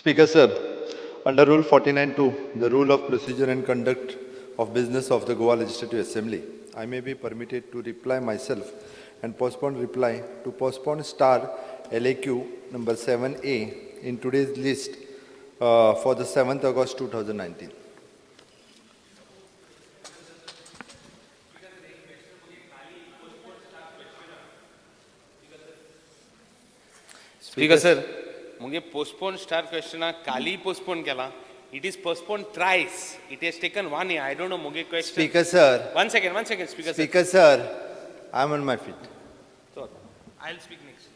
Speaker, sir, under Rule 49(2), the Rule of Procedure and Conduct of Business of the Goa Legislative Assembly, I may be permitted to reply myself and postpone reply to postpone star LAQ number 7A in today's list for the 7th August 2019. Speaker sir, मुगे postpone star क्वेश्चनाक काली postpone केला. It is postpone thrice. It has taken one year. I don't know मुगे question. Speaker, sir, One second, speaker sir. Speaker, sir, I am on my feet. I will speak next.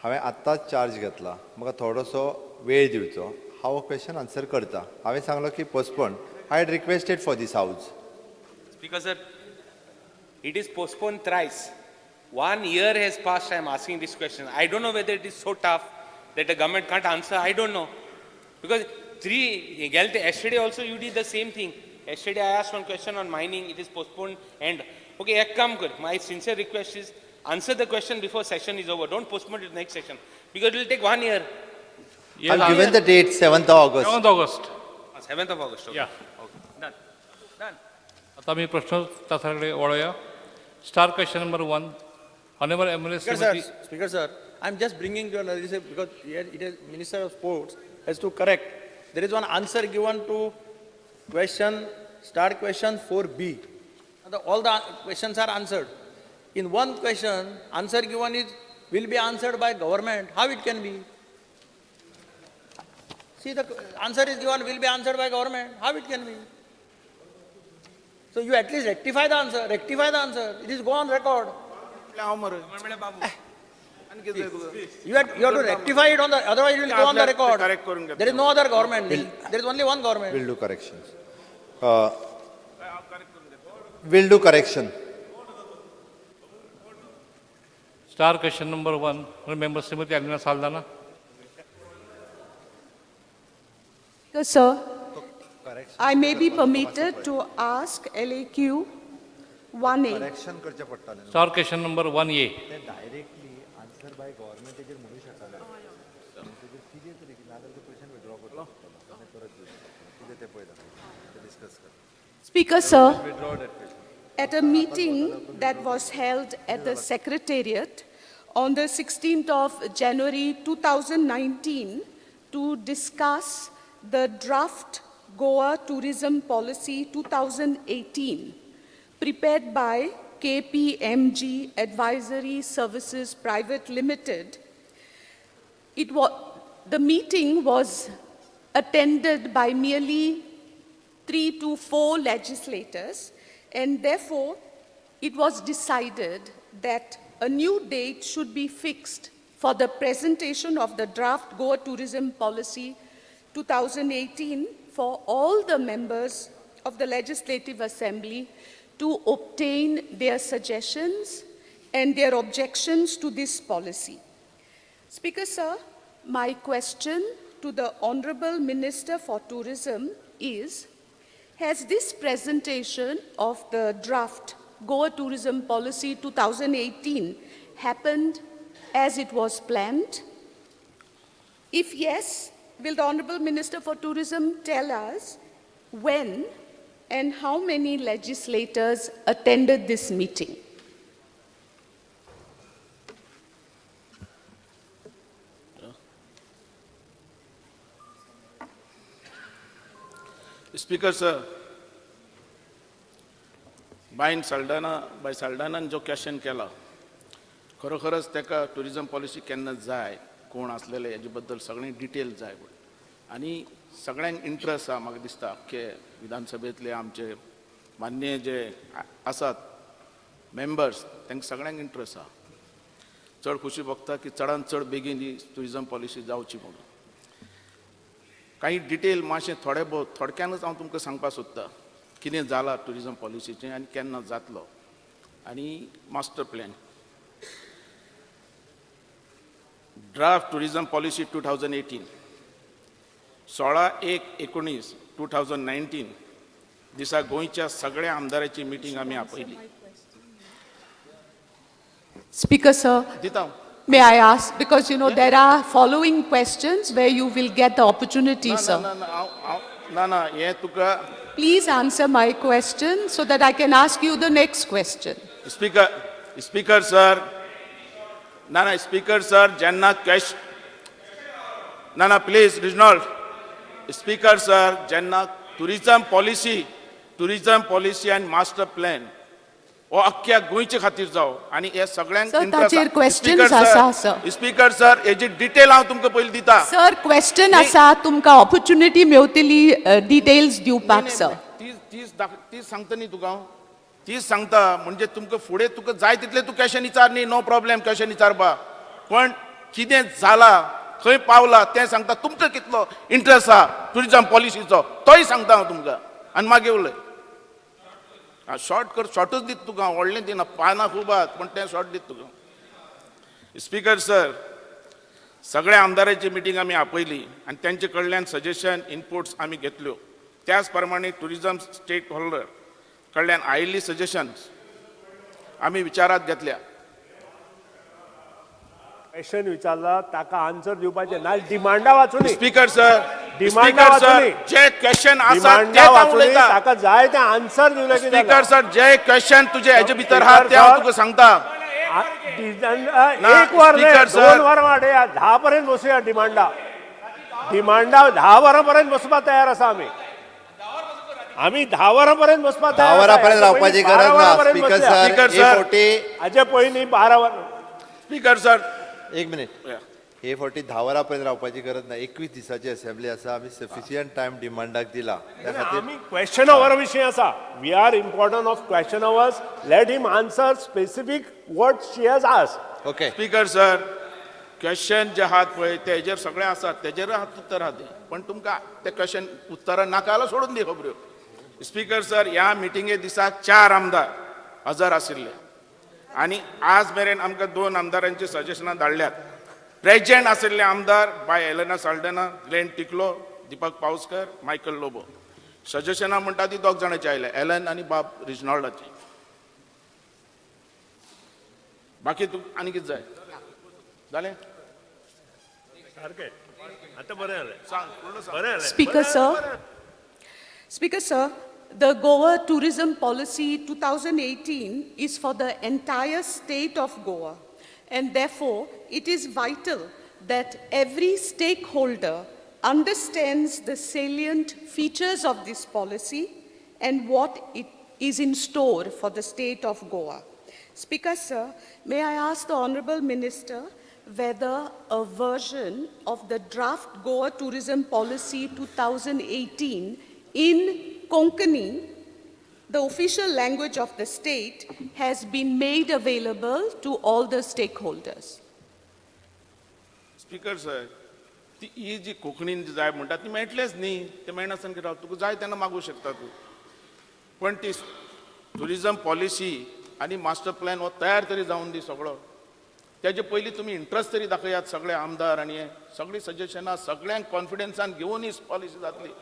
हांवें आत्ताच charge घेतला, म्हाका थोडोसो वेळ दिवचो. हांव question answer करता. हांवें सांगलो की postpone. I had requested for this house. Speaker sir, it is postpone thrice. One year has passed. I am asking this question. I don't know whether it is so tough that the government can't answer. I don't know. Because three, yesterday also you did the same thing. Yesterday I asked one question on mining, it is postponed and, okay, ek kaam kar. My sincere request is answer the question before session is over. Don't postpone it to next session because it will take 1 year. Yes, I given the date 7th August. 7th August. 7th of August. Okay. Yeah. Okay. Done. Done. आता मी प्रश्न तासाकडे वळूया. Star question number 1, honourable M L A Speaker sir, Shrimati. Speaker sir, I am just bringing to your knowledge because here it is Minister of Sports has to correct. There is one answer given to question, star question 4B. All the questions are answered. In one question, answer given is will be answered by government. How it can be? See, the answer is given will be answered by government. How it can be? So you at least rectify the answer. Rectify the answer. It is go on record. You have to rectify it on the, otherwise it will go on the record. There is no other government. There is only one government. We'll do corrections. We'll do correction. Star question number 1, member Shrimati Alina Saldanha. Sir, I may be permitted to ask LAQ 1A. Correction करचें पडटलें. Star question number 1A. ते directly answer by government तेजेर म्हणू शकना. तेजेर कितें तरी नाजाल्यार ते क्वेश्चन विथड्रॉ करचो पडटलो आनी परत दिवचें पडटलें. कितें तें पळयता, तें डिस्कस कर. Speaker, sir, withdraw that question. at a meeting that was held at the Secretariat on the 16th of January 2019 to discuss the draft Goa Tourism Policy 2018 prepared by KPMG Advisory Services Private Limited. The meeting was attended by merely 3 to 4 legislators, and therefore it was decided that a new date should be fixed for the presentation of the draft Goa Tourism Policy 2018 for all the members of the Legislative Assembly to obtain their suggestions and their objections to this policy. Speaker, sir, my question to the Honorable Minister for Tourism is, has this presentation of the draft Goa Tourism Policy 2018 happened as it was planned? If yes, will the Honorable Minister for Tourism tell us when and how many legislators attended this meeting? Speaker sir, बायन Saldana, बाय साल्डानान जो question केला, खरोखरच ताका tourism policy केन्ना जाय, कोण आसलेले हेजे बद्दल सगळें डिटेल जाय म्हूण. आनी सगळ्यांक इंट्रस्ट आसा, म्हाका दिसता अख्खे विधानसभेंतले आमचे मान्य जे आसात मेंबर्स, तांकां सगळ्यांक इंट्रस्ट आसा. चड खुशी भोगता की चडान चड बेगीन ही ट्युरिजम पॉलिसी जावची म्हणून. काही डिटेल मातशें थोडे भोव थोडक्यानूच हांव तुमकां सांगपाक सोदता कितें जालां ट्युरिजम पॉलिसीचें आनी केन्ना जातलो आनी master plan. Draft tourism policy 2018 16/1/19 2019 दिसा गोंयच्या सगळ्या आमदारांची मिटींग आमी आपयली. Speaker sir, दिता. May I ask? Because, you know, there are following questions where you will get the opportunity, sir. ना ना हांव ना ना हें तुका Please answer my question so that I can ask you the next question. Speaker speaker sir ना ना speaker sir जेन्ना क्वेश ना ना प्लीज रिजनॉल्ड स्पीकर सर जेन्ना टुरिजम पॉलिसी आनी मास्टर प्लॅन हो अख्ख्या गोंयचे खातीर जावं आनी हे सगळ्यांक Sir, interest ताचेर आसा. questions Speaker, sir, आसा, sir. Speaker sir हेजी डिटेल हांव तुमकां पयलीं दिता Sir, question आसा तुमकां opportunity मेवतली डिटेल्स दिवपाक सर. तीच तीच तीच सांगता न्ही तुका हांव तीच सांगता म्हणजे तुमकां फुडें तुका जाय तितलें तूं क्वेशन विचार न्ही नो प्रॉब्लेम क्वेशन विचारपा पण कितें जाला खंय पावला तें सांगता तुमकां कितलो इंट्रस्ट आहा टुरिजम पॉलिसीचो तोय सांगता हांव तुमकां आनी मागीर उलय आं शॉर्ट कर शॉर्टूच दिता तुका हांव व्हडलें दिना पानां खूब आहात पूण तें शॉर्ट दिता तुका स्पीकर सर सगळ्या आमदारांची मिटींग आमी आपयली आनी तेंचे कडल्यान सजेशन इनपुट्स आमी घेतल्यो त्याच प्रमाणे टुरिजम स्टेक होल्डर कडल्यान आयिल्ली सजेशन्स आमी विचारात घेतल्या. क्वेश्चन विचारला ताका आन्सर दिवपाचें ना डिमांडा वाचूनी स्पीकर सर डिमांडा स्पीकर सर वाचूनी. जे क्वेश्चन आसा डिमांडा तेच हांव वाचूनी उलयता. ताका जाय तें आन्सर दिवलें की स्पीकर सर जे क्वेश्चन तुजे हेजे भितर आहा तें हांव तुका सांगता. ना, एक वर न्हय स्पीकर सर. 2 वरां वाडया 10 पर्यंत बसुया डिमांडा डिमांडा 10 वरां पर्यंत बसपाक तयार आसा आमी आमी 10 वरां पर्यंत बसपाक धा तयार वरां पर्यंत रावपाची गरज ना स्पीकर सर स्पीकर हे सर. फावटी हाजे पयलीं 12 वरां. स्पीकर सर एक मिनिट हे फावटी 10 वरां पर्यंत रावपाची गरज ना. 21 दिसाची असेंब्ली आसा आमी सफिशियंट टायम डिमांडाक दिला त्या खातीर आमी क्वेश्चन our विशीं आसा. We are important of question hours. Let him answer specific what she has asked. Okay. Speaker sir question जे आहात पळय तेजेर सगळें आसा तेजेर आहात उत्तर आहा तें पण तुमकां ते क्वेश्चन उत्तरां नाका जाल्यार सोडून दी खबऱ्यो. स्पीकर सर ह्या मिटिंगे दिसा 4 आमदार हजर आशिल्ले आनी आज मेरेन आमकां 2 आमदारांची सजेशनां धाडल्यात. प्रेजेंट आशिल्ले आमदार बाय एलेना साल्डना, ग्लेन टिकलो, दीपक पावसकर, मायकल लोबो. सजेशनां म्हणटा ती 2 जाणांची आयल्या, एलन आनी बाब रिजनॉल्डाची. बाकी तूं आनी कितें जाय जालें सारकें आतां बरें जालें सांग फुडलो सांग. बरें जालें. Speaker sir, Speaker sir, the Goa Tourism Policy 2018 is for the entire state of Goa, and therefore it is vital that every stakeholder understands the salient features of this policy and what it is in store for the state of Goa. Speaker sir, may I ask the Honorable Minister whether a version of the draft Goa Tourism Policy 2018 in Konkani, the official language of the state, has been made available to all the stakeholders? Speaker sir ती ही जी कोंकणीन जी जाय म्हणटा ती मेळटलेच न्ही ते मेळनासतना कितें तुका जाय तेन्ना मागूं शकता तूं पण ती टुरिजम पॉलिसी आनी मास्टर प्लॅन हो तयार तरी जावन दी सगळो तेजे पयलीं तुमी इंट्रस्ट तरी दाखयात सगळे आमदार आनी हे सगळीं सजेशनां सगळ्यांक कॉन्फिडन्सान घेवन ही पॉलिसी जातली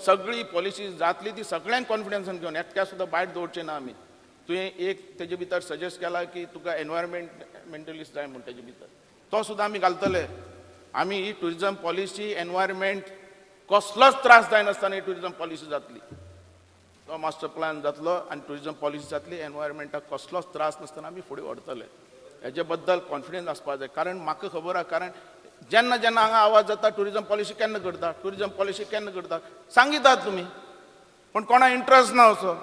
सगळी पॉलिसी जातली ती सगळ्यांक कॉन्फिडन्सान घेवन एकट्या सुद्दां भायर दवरचे ना आमी. तुवें एक तेजे भितर सजेस्ट केला की तुका एनवायरमेंट मेंटलिस्ट जाय म्हूण तेजे भितर तो सुद्दां आमी घालतले. आमी ही टुरिजम पॉलिसी एनवायरमेंट कसलोच त्रास जायनासतना ही टुरिजम पॉलिसी जातली तो मास्टर प्लॅन जातलो आनी टुरिजम पॉलिसी जातली एनवायरमेंटाक कसलोच त्रास नासतना आमी फुडें व्हरतले हेजे बद्दल कॉन्फिडन्स आसपा जाय. कारण म्हाका खबर आहा कारण जेन्ना जेन्ना हांगा आवाज जाता टुरिजम पॉलिसी केन्ना करता टुरिजम पॉलिसी केन्ना करता सांगितात तुमी पण कोणा इंट्रस्ट ना असो.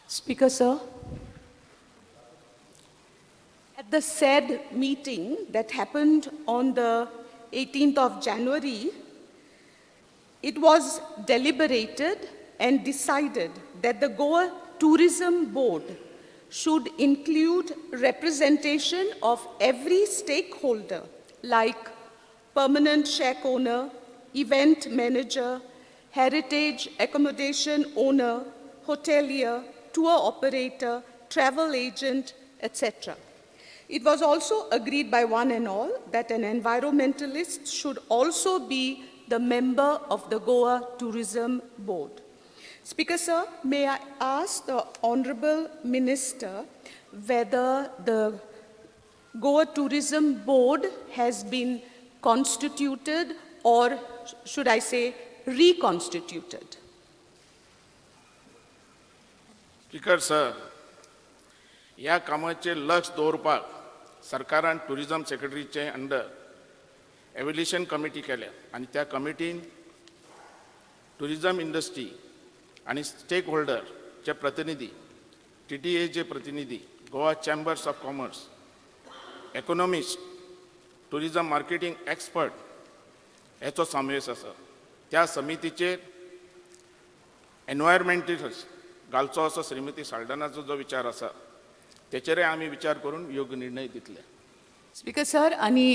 Speaker sir, at the said meeting that happened on the 18th of January, it was deliberated and decided that the Goa Tourism Board should include representation of every stakeholder like permanent shack owner, event manager, heritage accommodation owner, hotelier, tour operator, travel agent, etc. It was also agreed by one and all that an environmentalist should also be the member of the Goa Tourism Board. Speaker sir, may I ask the Honorable Minister whether the Goa Tourism Board has been constituted, or should I say reconstituted? Speaker sir, ह्या कामाचेर लक्ष दवरपाक सरकारान tourism सेक्रेटरीचे under evolution committee केल्या आनी त्या कमिटीन tourism industry आनी stake होल्डरचे प्रतिनिधी, टीटीएचे प्रतिनिधी, Goa chambers of commerce, economist, tourism marketing expert हेचो समावेश आसा. त्या समितीचेर एनवायरमेंटलिस्ट घालचो असो श्रीमती साल्डानाचो जो विचार आसा तेचेरय आमी विचार करून योग्य निर्णय दितले. स्पीकर सर, आनी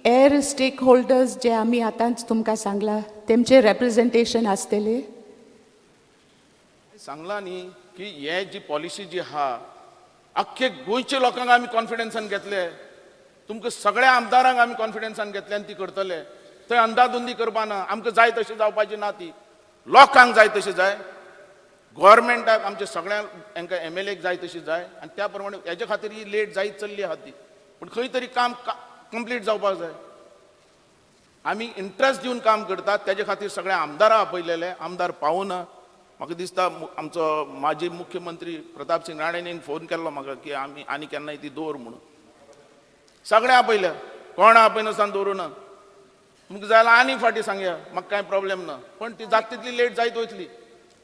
हेर स्टेक होल्डर्स जे आमी आतांच तुमकां सांगला तेमचें रेप्रेजेंटेशन आसतलें? सांगला न्ही की हे जी पॉलिसी जी आहा आख्खे गोंयच्या लोकांक आमी कॉन्फिडन्सान घेतले, तुमकां सगळ्या आमदारांक आमी कॉन्फिडन्सान घेतले आनी ती करतले. थंय अंदाधुंदी करपा ना, आमकां जाय तशें जावपाची ना, ती लोकांक जाय तशें जाय, गव्हर्मेंटाक आमच्या सगळ्या हांकां एमएलएक जाय तशी जाय आनी त्या प्रमाणे हेजे खातीर ही लेट जायत चल्ली आहा ती. पूण खंय तरी काम कंप्लीट जावपाक जाय. आमी इंट्रस्ट दिवन काम करतात, तेजे खातीर सगळे आमदारां आपयलेले, आमदार पावना. म्हाका दिसता आमचो माजी मुख्यमंत्री प्रताप सिंग राणेन फोन केल्लो म्हाका की आमी आनी केन्नाय ती दवर म्हणून. सगळें आपयल्या, कोण आपयनासतना दवरूं ना. तुमकां जाय जाल्यार आनी फाटीं सांगया, म्हाका कांय प्रॉब्लेम ना, पण ती जाता तितली लेट जायत वयतली.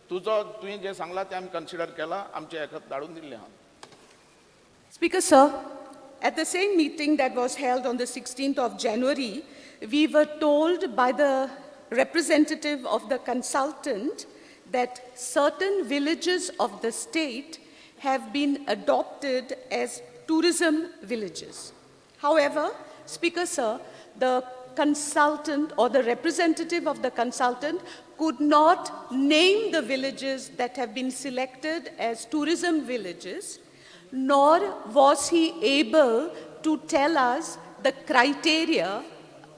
तुजो तुवें जें सांगलां तें आमी कन्सिडर केलां, आमच्या हेका धाडून दिल्लें आहा. Speaker sir, at the same meeting that was held on the 16th of January, we were told by the representative of the consultant that certain villages of the state have been adopted as tourism villages. However, Speaker sir, the consultant or the representative of the consultant could not name the villages that have been selected as tourism villages, nor was he able to tell us the criteria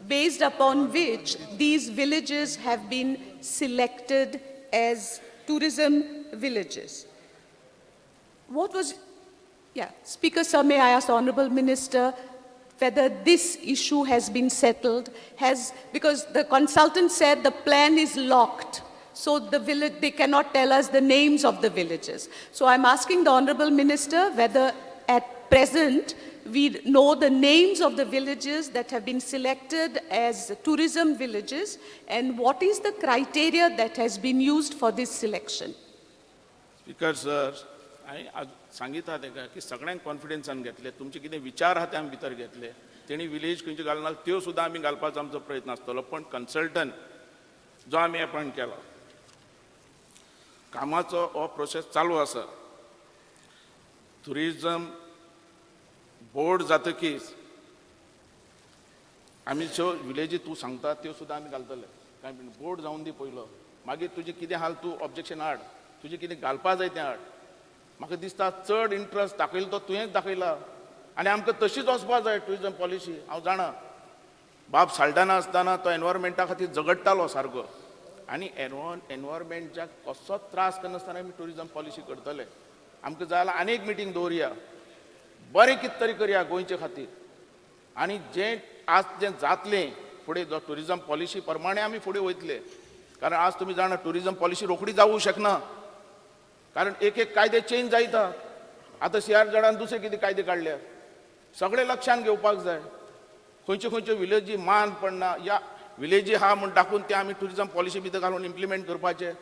based upon which these villages have been selected as tourism villages. What was, yeah, Speaker sir, may I ask the Honorable Minister whether this issue has been settled, because the consultant said the plan is locked, so the village, they cannot tell us the names of the villages. So I'm asking the Honorable Minister whether at present we know the names of the villages that have been selected as tourism villages and what is the criteria that has been used for this selection. Speaker sir, हांवें आज सांगिता तेका की सगळ्यांक कॉन्फिडन्सान घेतले, तुमचे कितें विचार आहा ते आमी भितर घेतले, तेणी विलेज खंयचे घालना त्यो सुद्दां आमी घालपाचो आमचो प्रयत्न आसतलो. पण कन्सल्टंट जो आमी अपॉयंट केला, कामाचो हो प्रोसेस चालू आसा. टुरिजम बोर्ड जातकीच आमी ज्यो विलेजी तूं सांगता त्यो सुद्दां आमी घालतले. कांय बोर्ड जावन दी पयलो, मागीर तुजें कितें हाल तूं ऑब्जेक्शन हाड, तुजें कितें घालपा जाय तें हाड. म्हाका दिसता चड इंट्रस्ट दाखयलो तो तुवेंच दाखयला आनी आमकां तशीच वचपा जाय टुरिजम पॉलिसी. हांव जाणा बाब साल्डाना आसतना तो एनवायरमेंटा खातीर झगडटालो सारको आनी एनवायरमेंटाक कसोच त्रास करनासतना आमी टुरिजम पॉलिसी करतले. आमकां जाय जाल्यार आनी एक मिटींग दवरया, बरें कितें तरी करया गोंयचे खातीर. आनी जें आज जें जातलें फुडें जो टुरिजम पॉलिसी प्रमाणे आमी फुडें वयतले, कारण आज तुमी जाणा टुरिजम पॉलिसी रोखडी जावूं शकना, कारण एक एक कायदे चेंज जायता. आतां सीआर जडान दुसरे कितें कायदे काडल्या, सगळे लक्षान घेवपाक जाय. खंयच्यो खंयच्यो विलेजी मान पडना या विलेजी आहा म्हूण दाखोवन ते आमी टुरिजम पॉलिसी भितर घालून इम्प्लिमेंट करपाचे.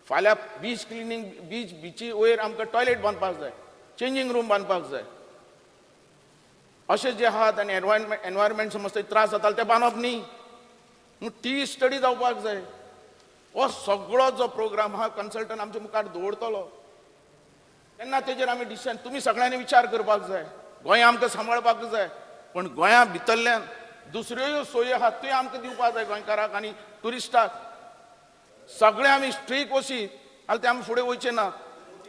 फाल्यां बीच क्लिनींग, बीच बिची वयर आमकां टॉयलेट बांदपाक जाय, चेंजींग रूम बांदपाक जाय. अशें जे आहात आनी एनवायरमेंट समज थंय त्रास जाताले ते बांदप न्ही, म्हूण ती स्टडी जावपाक जाय. हो सगळो जो प्रोग्राम आहा कन्सल्टंट आमच्या मुखार दवरतलो तेन्ना तेजेर आमी डिसिजन तुमी सगळ्यांनी विचार करपाक जाय. गोंय आमकां सांबाळपाक जाय, पण गोंया भितरल्यान दुसऱ्योय सोयी आहात त्यो आमकां दिवपाक जाय गोंयकाराक आनी ट्युरिस्टाक. सगळे आमी स्ट्रीक वशीत जाल्यार ते आमी फुडें वयचे ना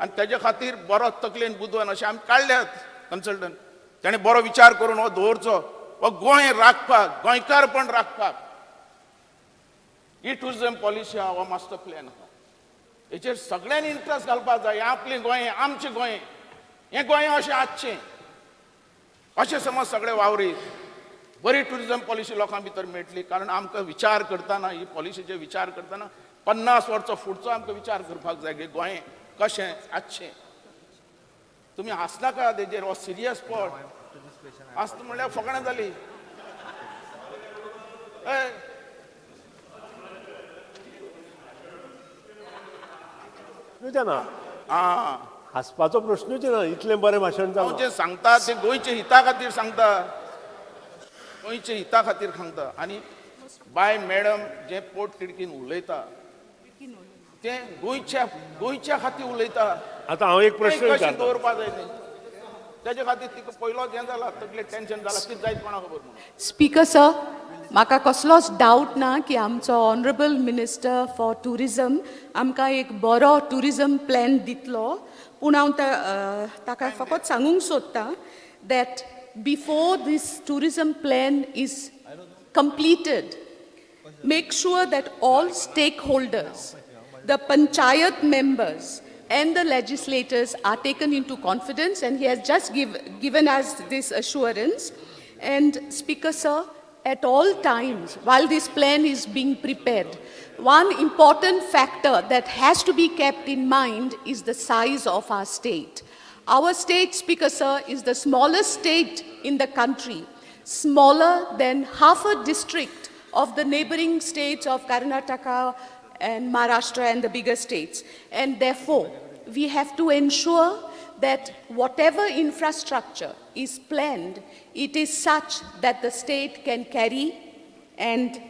आनी तेजे खातीर बरो तकलेन बुदवान अशें आमी काडल्यात कन्सल्टंट, तेणें बरो विचार करून हो दवरचो, हो गोंय राखपाक, गोंयकारपण राखपाक ही टुरिजम पॉलिसी आहा, हो मास्टर प्लॅन आहा. हेचेर सगळ्यांनी इंट्रस्ट घालपाक जाय. हें आपलें गोंय, आमचें गोंय, हें गोंय अशें आसचें. अशें समज सगळे वावरी बरी टुरिजम पॉलिसी लोकां भितर मेळटली. कारण आमकां विचार करतना ही पॉलिसीचे विचार करतना 50 वर्सां फुडचो आमकां विचार करपाक जाय की गोंय कशें आसचें. तुमी हांसनाका तेजेर, हो सिरियस पॉट आसता म्हणल्यार फकाणां जाली. ना हांसपाचो प्रश्नूच ना, इतलें बरें भाशण हांव जालां. जें सांगता तें गोंयच्या हिता खातीर सांगता, गोंयच्या हिता खातीर सांगता. आनी बाय मॅडम जें पोट तिडकीन उलयता तें गोंयच्या गोंयच्या खातीर उलयता. आतां हांव एक प्रश्न कशें विचारता. दवरपा जाय तें तेजे खातीर तिका पयलोच हें जाला, तकलेक टेन्शन जालां, कितें जायत कोणा खबर म्हणून. स्पीकर सर, म्हाका कसलोच डावट ना की आमचो ऑनरेबल मिनिस्टर फॉर टुरिजम आमकां एक बरो टुरिजम प्लॅन दितलो. पूण हांव ताका फकत सांगूंक सोदतां that before this tourism plan is completed, make sure that all stakeholders, the panchayat members and the legislators are taken into confidence, and he has just given us this assurance. And Speaker sir, at all times while this plan is being prepared, one important factor that has to be kept in mind is the size of our state. Our state, Speaker sir, is the smallest state in the country, smaller than half a district of the neighboring states of Karnataka and Maharashtra and the bigger states. And therefore, we have to ensure that whatever infrastructure is planned, it is such that the state can carry. And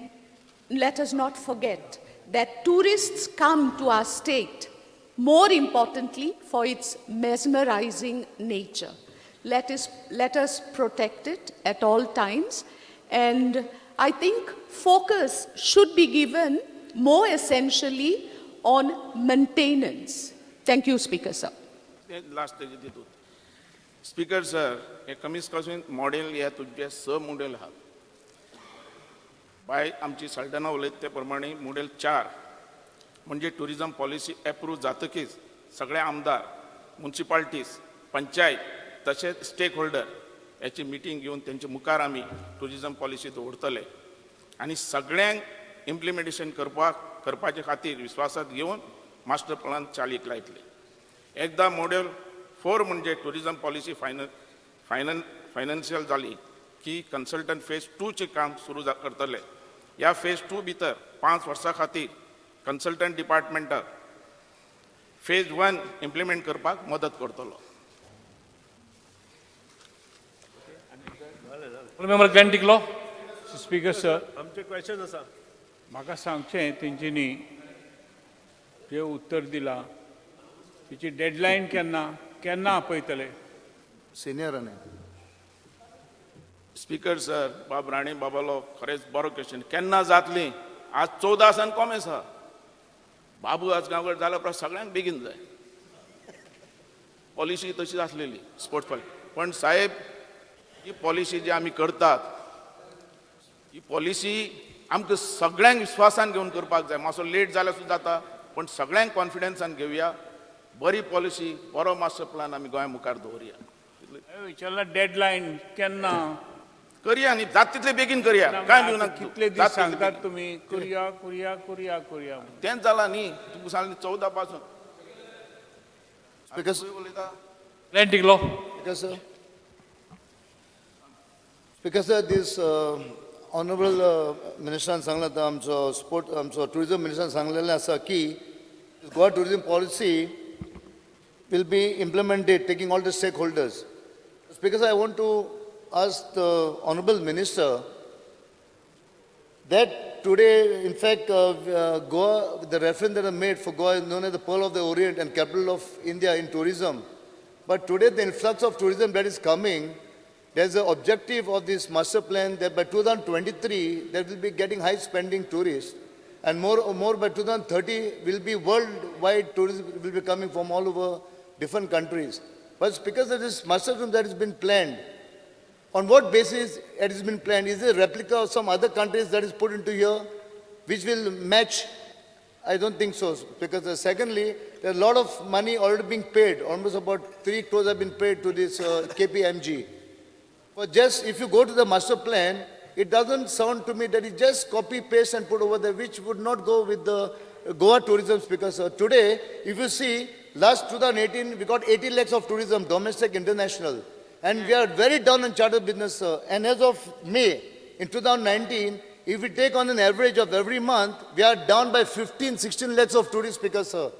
let us not forget that tourists come to our state, more importantly, for its mesmerizing nature. Let us protect it at all times. And I think focus should be given more essentially on maintenance. Thank you, Speaker sir. तें last तेजे तितूंत. Speaker sir, हे कमीच कमी model हे तुजे 6 model आहात. बाय आमची सल्टाना उलयता ते प्रमाणे मॉडेल 4 म्हणजे टुरिजम पॉलिसी एप्रूव जातकीच सगळे आमदार, मुन्सिपाल्टीज, पंचायत तशेंच स्टेक होल्डर याची मिटींग घेवन तेंचे मुखार आमी टुरिजम पॉलिसी दवरतले आनी सगळ्यांक इम्प्लिमेंटेशन करपाचे खातीर विस्वासात घेवन मास्टर प्लान चालीक लायतले. एकदां मॉडेल 4 म्हणजे टुरिजम पॉलिसी फायनल जाली की कन्सल्टंट फेज 2चें काम सुरू करतले. ह्या फेज 2 भितर 5 वर्सां खातीर कन्सल्टंट डिपार्टमेंटाक फेज 1 इम्प्लिमेंट करपाक मदत करतलो. Member Glenn Tiglo. Speaker sir, आमचे क्वेश्चन आसा. म्हाका सांगचें तेंच्यांनी जें उत्तर दिलां तेची डेडलायन केन्ना केन्ना आपयतले? सिनियर आनी स्पीकर सर, बाब राणे बाबालो खरेंच बरो क्वेश्चन. केन्ना जातली? आज 14 आसा आनी कोमेस आसा. बाबू आज गांवकर जाल्या उपरांत सगळ्यांक बेगीन जाय. पॉलिसी तशीच आसलेली स्पोर्ट्स पॉलिसी. पण साहेब, ही पॉलिसी जी आमी करतात ही पॉलिसी आमकां सगळ्यांक विस्वासान घेवन करपाक जाय. मातसो लेट जाल्यार सुद्दां जाता, पण सगळ्यांक कॉन्फिडन्सान घेवया. बरी पॉलिसी, बरो मास्टर प्लान आमी गोंया मुखार दवरुया. हांवें विचारलां डेडलायन केन्ना? करया न्ही, जाता तितले बेगीन करया. काय भिवनाका तूं. कितले जाता दीस तितले सांगतात बेगीन. तुमी करुया करुया करुया करुया म्हणून. तेंच जालां न्ही, तुमकां सांगलें 14 पासून. Speaker, उलयता. Glenn Tiglo. Speaker sir. Speaker sir, this honorable मिनिस्टरान सांगलां आतां आमचो स्पोर्ट आमचो टुरिजम मिनिस्टरान सांगलेलें आसा की Goa tourism policy will be implemented taking all the stakeholders. Speaker sir, I want to ask the honorable minister that today, in fact, Goa, the reference that I made for Goa is known as the Pearl of the Orient and capital of India in tourism. But today, the influx of tourism that is coming, there's an objective of this master plan that by 2023, there will be getting high spending tourists. And more by 2030, will be worldwide tourism will be coming from all over different countries. But because of this master plan that has been planned, on what basis it has been planned? Is it a replica of some other countries that is put into here, which will match? I don't think so. Because secondly, there are a lot of money already being paid. Almost about 3 crores have been paid to this KPMG. For just, if you go to the master plan, it doesn't sound to me that it just copy, paste and put over there, which would not go with the Goa tourism, Speaker, sir. Today, if you see, last 2018, we got 80 lakhs of tourism, domestic, international. And we are very down on charter business, sir. And as of May, in 2019, if we take on an average of every month, we are down by 15, 16 lakhs of tourists, Speaker, sir.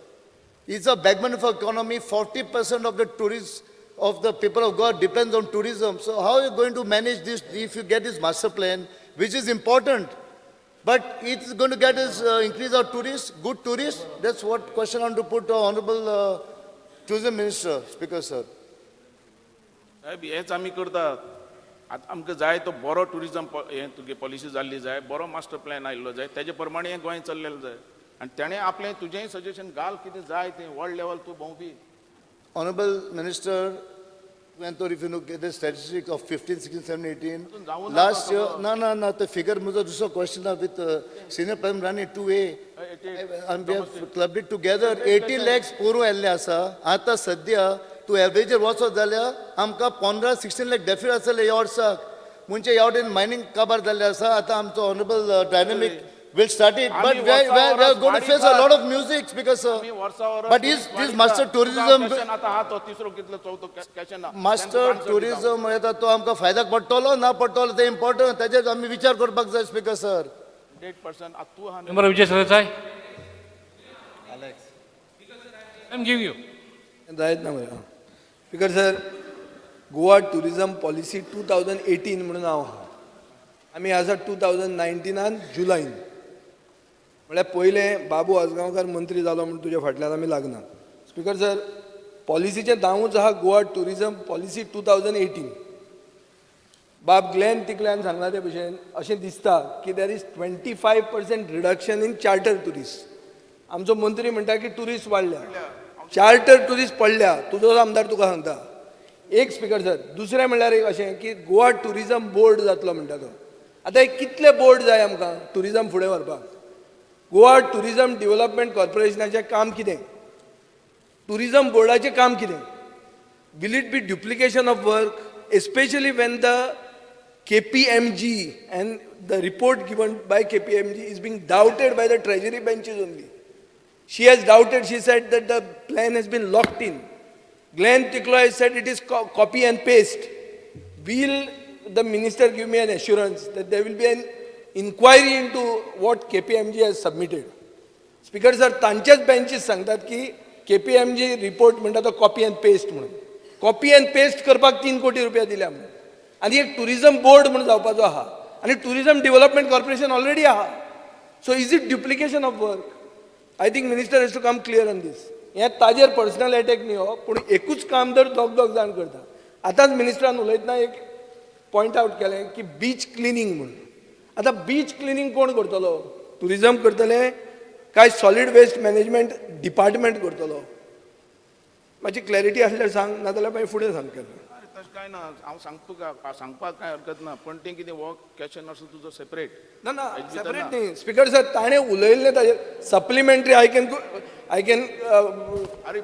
It's a backbone of our economy. 40% of the tourists, of the people of Goa depends on tourism. So how are you going to manage this if you get this master plan, which is important? But it's going to get us, increase our tourists, good tourists. That's what question I want to put to Honorable Tourism Minister, Speaker, sir. साहेब हेच आमी करतात आतां आमकां जाय तो बरो tourism हें तुगे पॉलिसी जाल्ली जाय, बरो मास्टर प्लॅन आयिल्लो जाय, तेजे प्रमाणे हें गोंय चल्लेलें जाय आनी तेणें आपलें तुजेंय सजेशन घाल कितें जाय तें वर्ल्ड लेवल तूं भोंवपी. Honorable Minister, if you look at the statistics of 15, 16, 17, 18, जावूं ना last तो year, सगळो. no, no, no, the figure म्हजो दुसरो question with senior prime Rani 2A, and we have clubbed it together, 80 lakhs पोरूं आयिल्ले आसा. आतां सद्या तूं एवरेजर वचत जाल्यार आमकां 15 16 लाख डेफिनेट आसतले ह्या वर्साक. म्हणजे ह्या वटेन मायनींग काबार जाल्लें आसा. आतां आमचो honourable dynamic will start it, but आमी we are going to face a वर्सा lot of music because sir. आमी वर्सा वरस But is this master tourism आतां आहा तो तिसरो कितलो चवथो क्वेश्चन ना. मास्टर टुरिझम म्हणटा तो आमकां फायद्याक पडटलो ना पडटलो तें इम्पॉर्टंट, ताजेर आमी विचार करपाक जाय स्पीकर सर. 100% आतां तूं आहा न्ही. Member Vijay Sardesai. I am giving you. जायत ना मरे. Speaker sir, Goa tourism policy 2018 म्हणून हांव आहा. आमी आसा 2019 जुलैन, म्हळ्यार पयलें बाबू आजगांवकार मंत्री जालो म्हूण तुज्या फाटल्यान आमी लागना. स्पीकर सर, पॉलिसीचें नांवूच आहा गोवा टुरिजम पॉलिसी 2018. बाब ग्लॅन तिकल्यान सांगला ते भशेन अशें दिसता की there is 25% reduction in charter tourist. आमचो मंत्री म्हणटा की टुरिस्ट वाडल्या, चार्टर टुरिस्ट पडल्या. तुजो आमदार तुका सांगता एक. स्पीकर सर, दुसरें म्हणल्यार एक अशें की गोवा टुरिजम बोर्ड जातलो म्हणटा तो. आतां एक कितले बोर्ड जाय आमकां टुरिजम फुडें व्हरपाक? गोवा टुरिजम डेव्हलपमेंट कॉर्पोरेशनाचें काम कितें? टुरिजम बोर्डाचें काम कितें? Will it be duplication of work, especially when the KPMG and the report given by KPMG is being doubted by the treasury benches only. She has doubted, she said that the plan has been locked in. Glenn Tiklo has said it is copy and paste. Will the minister give me an assurance that there will be an inquiry into what KPMG has submitted? Speaker sir, तांचेच benches सांगतात की KPMG report म्हणटा तो copy and paste म्हणून. Copy and paste करपाक 3 कोटी रुपया दिल्या म्हणून. आनी एक टुरिजम बोर्ड म्हणून जावपाचो आहा आनी टुरिजम डेव्हलपमेंट कॉर्पोरेशन ऑलरेडी आहा. So is it duplication of work? I think minister has to come clear on this. हें ताजेर पर्सनल एटॅक न्ही हो, पूण एकूच काम जर दोग दोग जाण करता. आतांच मिनिस्टरान उलयतना एक पॉयंट आवट केलें की बीच क्लिनींग म्हणून. आतां बीच क्लिनींग कोण करतलो? टुरिजम करतले काय सॉलीड वेस्ट मॅनेजमेंट डिपार्टमेंट करतलो? मातशी क्लॅरिटी आसल्यार सांग, नाजाल्यार मागीर फुडें सांग केन्ना. अरे तशें कांय ना, हांव सांगता तुका, सांगपाक कांय हरकत ना, पण तें कितें हो क्वेश्चन आसा तुजो सेपरेट. ना ना, सेपरेट न्ही स्पीकर सर, ताणें उलयल्लें ताजेर supplementary. I can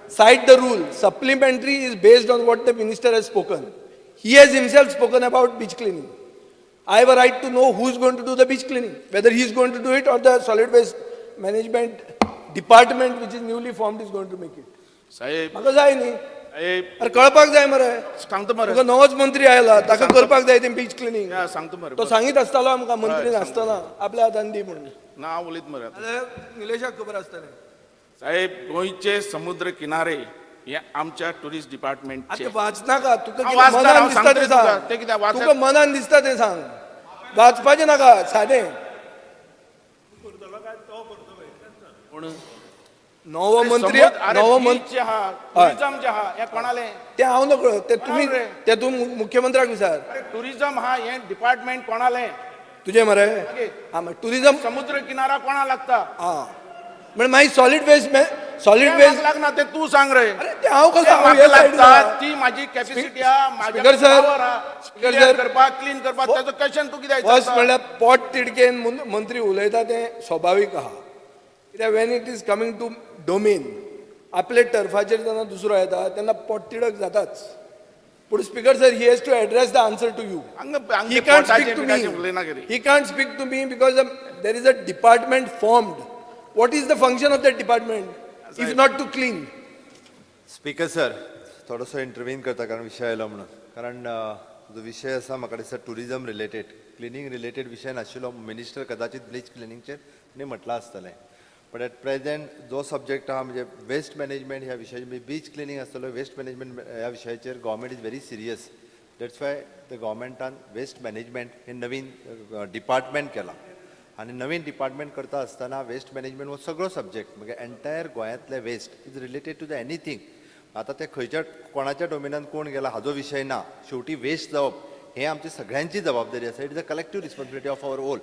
cite the rule. Supplementary is based on what the minister has spoken. He has himself spoken about beach cleaning. I have a right to know who is going to do the beach cleaning, whether he is going to do it or the solid waste management department which is newly formed is going to make it. साहेब, म्हाका जाय न्ही. साहेब, अरे कळपाक जाय मरे. सांगता मरे. तुका नवोच मंत्री आयला, ताका करपाक जाय तें बीच क्लिनींग. या, सांगता मरे. तो सांगीत आसतालो आमकां मंत्री नासतना आपल्या हातान दी म्हणून. ना, हांव उलयत मरे आतां. जाल्यार निलेशाक खबर आसतलें. साहेब, गोंयचे समुद्र किनारे हे आमच्या टुरिस्ट डिपार्टमेंटचे. आतां वाचनाका तुका. हांव कितें वाचता, मनान हांव दिसता सांगता तें तुका. सांग. तें कितें वाच- तुका मनान दिसता तें सांग, वाचपाचें नाका सादें. पूण नवो मंत्री, अरे नवो बीच मंत्री जे आहा, टुरिजम जे आहा, हें कोणालें? तें हांव नकळो, तें तुमी रे? तें तूं मुख्यमंत्र्याक विचार. अरे टुरिजम हा हें डिपार्टमेंट कोणालें? तुजें मरे. मागीर? हा, टुरिजम समुद्र किनारा कोणा लागता? हा, म्हणजे मागीर सॉलीड वेस्ट सॉलीड तें वेस्ट म्हाका लागना, तें तूं सांग रे. अरे तें हांव कसो तें हांव म्हाका ह्या सायडीन लागता, आहा. ती म्हाजी कॅपॅसिटी आहा, म्हाज्या स्पीकर सर, power आहा. Speaker Clear sir, करपाक, क्लीन करपाक, ताजो क्वेश्चन तूं कित्याक फर्स्ट विचारता? म्हणल्यार पोट तिडकेन मंत्री उलयता तें स्वाभावीक आहा. कित्याक when it is coming to domain, आपले टर्फाचेर जेन्ना दुसरो येता तेन्ना पोट तिडक जाताच. पूण speaker sir, he has to address the answer to you. हांगा He can't पोटाचें speak to बिटाचें उलयना me. कितें. He can't speak to me because there is a department formed. What is the function of that department if not to clean? Speaker sir, थोडोसो intervene करता कारण विशय आयलो म्हणून. कारण जो विशय आसा म्हाका दिसता टुरिजम रिलेटेड, क्लिनींग रिलेटेड विशय नाशिल्लो. मिनिस्टर कदाचित ब्लीच क्लिनींगचेर न्ही म्हटलां आसतलें, बट एट प्रेजेंट जो सब्जेक्ट आहा म्हणजे वेस्ट मॅनेजमेंट ह्या विशयाचेर, बीच क्लिनींग आसतलो, वेस्ट मॅनेजमेंट ह्या विशयाचेर government is very serious. That's why the गव्हर्मेंटान waste management हे नवीन डिपार्टमेंट केलां आनी नवीन डिपार्टमेंट करता आसतना वेस्ट मॅनेजमेंट हो सगळो सब्जेक्ट म्हणजे एंटायर गोंयांतले waste is related to the anything. आतां ते खंयच्या कोणाच्या डोमेनान कोण गेला हाजो विशय ना, शेवटी वेस्ट जावप हें आमची सगळ्यांची जबाबदारी आसा. It is a collective responsibility of our all.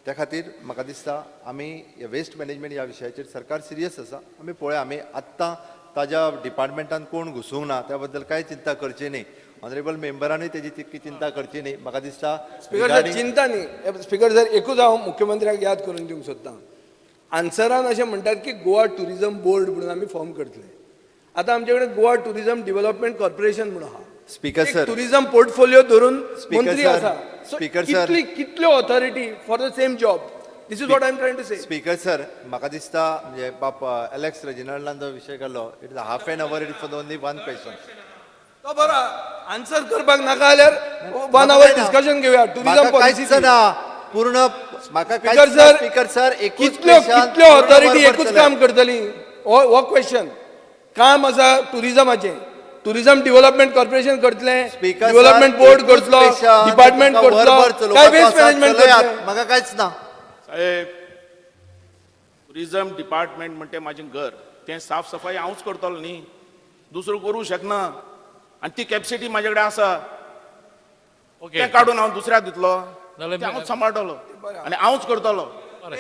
त्या खातीर म्हाका दिसता आमी वेस्ट मॅनेजमेंट ह्या विशयाचेर सरकार सिरियस आसा. आमी पळोवया, आमी आत्तां ताज्या डिपार्टमेंटान कोण घुसूंक ना त्या बद्दल कांय चिंता करची न्ही. ऑनरेबल मेंबरानूय तेजी तितकी चिंता करची न्ही. म्हाका दिसता स्पीकर सर, चिंता न्ही. स्पीकर सर, एकूच हांव मुख्यमंत्र्याक याद करून दिवंक सोदतां. आन्सरान अशें म्हणटात की गोवा टुरिजम बोर्ड म्हणून आमी फॉर्म करतले. आतां आमचे कडेन गोवा टुरिजम डेव्हलपमेंट कॉर्पोरेशन म्हणून आहा. स्पीकर सर, टुरिजम पोर्टफोलियो धरून स्पीकर मंत्री सर, आसा. सो स्पीकर सर, कितल्यो authority for the same job? This is what I am trying to say. Speaker sir, म्हाका दिसता म्हणजे बाप एलेक्स रेजिनाल्डान जो विशय काडलो, it is half an hour, it is for only one question. तो बरो आन्सर करपाक नाका जाल्यार वन our discussion घेवया टुरिजम पॉलिसी. ना पूर्ण म्हाका स्पीकर सर, स्पीकर सर, कितल्यो कितल्यो ऑथॉरिटी एकूच काम करतली? हो क्वेश्चन. काम आसा टुरिजमाचें, टुरिजम डेव्हलपमेंट कॉर्पोरेशन करतलें, डेव्हलपमेंट बोर्ड करतलो, डिपार्टमेंट करतलो, काय वेस्ट मॅनेजमेंट करतलें? म्हाका कांयच ना साहेब. टुरिजम डिपार्टमेंट म्हणटे म्हाजें घर, तें साफ सफाई हांवूच करतलो न्ही, दुसरो करूं शकना आनी ती कॅपसिटी म्हाजे कडेन आसा. तें काडून हांव दुसऱ्याक दितलो? तें हांवूच सांबाळटलो आनी हांवूच करतलो.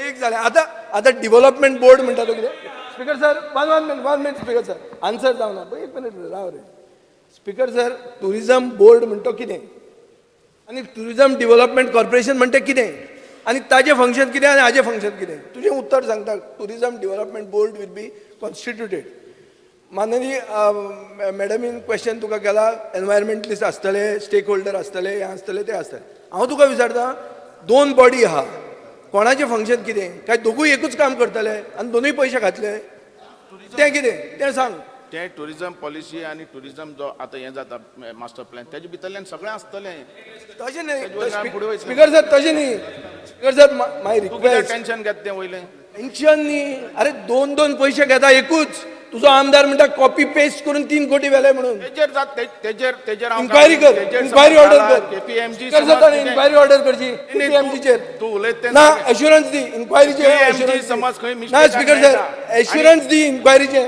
एक जालें. आतां आतां डेव्हलपमेंट बोर्ड म्हणटा तो कितें? Speaker sir, one minute, one minute. Speaker sir, answer जावना. एक मिनीट राव रे. स्पीकर सर, टुरिजम बोर्ड म्हणटा कितें आनी टुरिजम डेव्हलपमेंट कॉर्पोरेशन म्हणटा कितें आनी ताजें फंक्शन कितें आनी हाजें फंक्शन कितें? तुजें उत्तर सांगता. Tourism development board will be constituted. माननीय मॅडमीन क्वेश्चन तुका केला, एनवायरमेंटलिस्ट आसतले, स्टेक होल्डर आसतले, हें आसतले, तें आसतलें. हांव तुका विचारता, दोन बॉडी आहा, कोणाचें फंक्शन कितें? काय दोगूय एकूच काम करतले आनी दोनूय पयशे खातले? तें कितें तें सांग. तें टुरिजम पॉलिसी आनी टुरिजम जो आतां हें जाता मास्टर प्लॅन, तेजे भितरल्यान सगळें आसतलें. तशें न्ही स्पीकर सर, तशें न्ही स्पीकर सर, माय रिक्वेस्ट. टेन्शन घेता तें वयलें टेन्शन न्ही. अरे दोन दोन पयशे घेता एकूच. तुजो आमदार म्हणटा कॉपी पेस्ट करून 3 कोटी व्हेले म्हणून. तेजेर जात तेजेर तेजेर इन्क्वायरी कर, इन्क्वायरी ऑर्डर कर. स्पीकर सर, ताणें इन्क्वायरी ऑर्डर करची केपीएमजीचेर. तूं उलयता ना, एश्युरन्स दी इन्क्वायरीचे. समज खंय ना स्पीकर सर, एश्युरन्स दी इन्क्वायरीचे.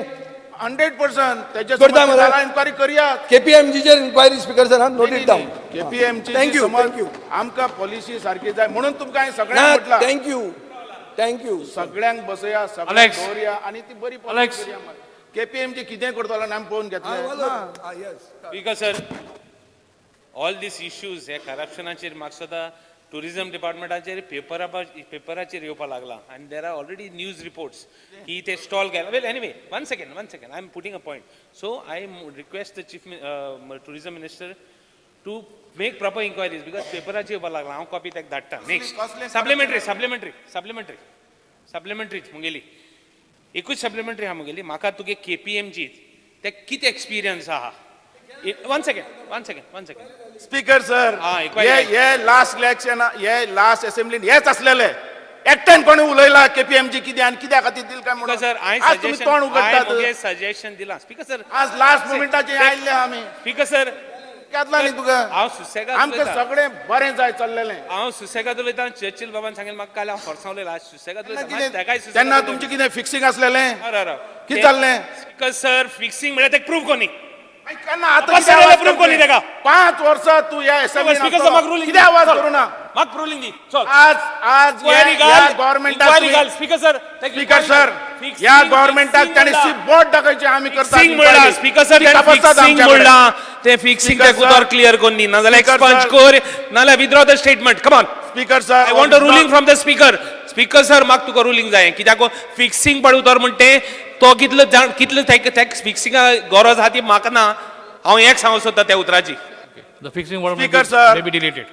100% तेजे इन्क्वायरी करया. केपीएमजीचेर inquiry speaker sir, note it down. KPMG thank you, thank you. आमकां पॉलिसी सारकी जाय म्हणून तुमकां हांवें सगळ्यांक म्हटलां. Thank you, thank you. सगळ्यांक बसया, सगळ्यांक दवरया आनी ती बरी पॉलिसी करया. केपीएमजी कितें करतलो आनी आमी पळोवन घेतले. Speaker sir, all these issues हे करप्शनाचेर म्हाका सदां टुरिजम डिपार्टमेंटाचेर पेपराचेर येवपाक लागला आनी there are already news reports की ते स्टॉल गेला. Well anyway, one second, one second, I am putting a point. So I request the chief tourism minister to make proper inquiries because पेपराचेर येवपाक लागला. हांव कॉपी ताका धाडटा. Next supplementary, supplementary, supplementary, supplementary मुगेली एकूच सप्लिमेंटरी आहा मुगेली. म्हाका तुगे केपीएमजी ते कितें एक्सपिरियन्स आहा? One second, one second, one second. Speaker sir, हे लास्ट इलेक्शन, हे लास्ट असेंब्लीन हेच आसलेले. एकट्यान कोणी उलयला केपीएमजी कितें आनी कित्या खातीर दिल काय म्हणून? सर, आज तुमी तोंड उगडटात. सजेशन दिलां स्पीकर सर, आज लास्ट मोमेंटाचेर आयिल्ले आमी. स्पीकर सर, घेतला न्ही तुका. हांव सुसेगाद आमकां सगळें बरें जाय चल्लेलें. हांव सुसेगाद उलयतां. चर्चिल बाबान सांगलें म्हाका काल, हांव फोर्सान उलयलां. सुसेगाद उलयतां. तेन्ना तुमचें कितें फिक्सिंग आसलेलें? कितें जाल्लें? स्पीकर सर, फिक्सिंग म्हळ्यार तें प्रूव कोनी. आतां 5 वर्सां तूं ह्या असेंब्लीन कितें आवाज करूं ना? म्हाका रुलींग दी. आज आज गव्हर्मेंटाक स्पीकर सर, स्पीकर सर, ह्या गव्हर्मेंटाक ताणें बोट दाखयचें आमी करता. स्पीकर सर, फिक्सिंग म्हणलां तें फिक्सिंग तें उतर क्लियर कोन्नी, नाजाल्यार एक्सपंज कर, नाजाल्यार withdraw the statement. Come on speaker sir, I want a ruling from the speaker. Speaker sir, म्हाका तुका रुलींग जाय कित्याक फिक्सिंग पड उतर म्हणटे तो कितलो जाण कितलो फिक्सिंगा गरज आहा ती म्हाका ना. हांव एक सांगूंक सोदता त्या उतराची. The fixing word Speaker, sir. May be deleted.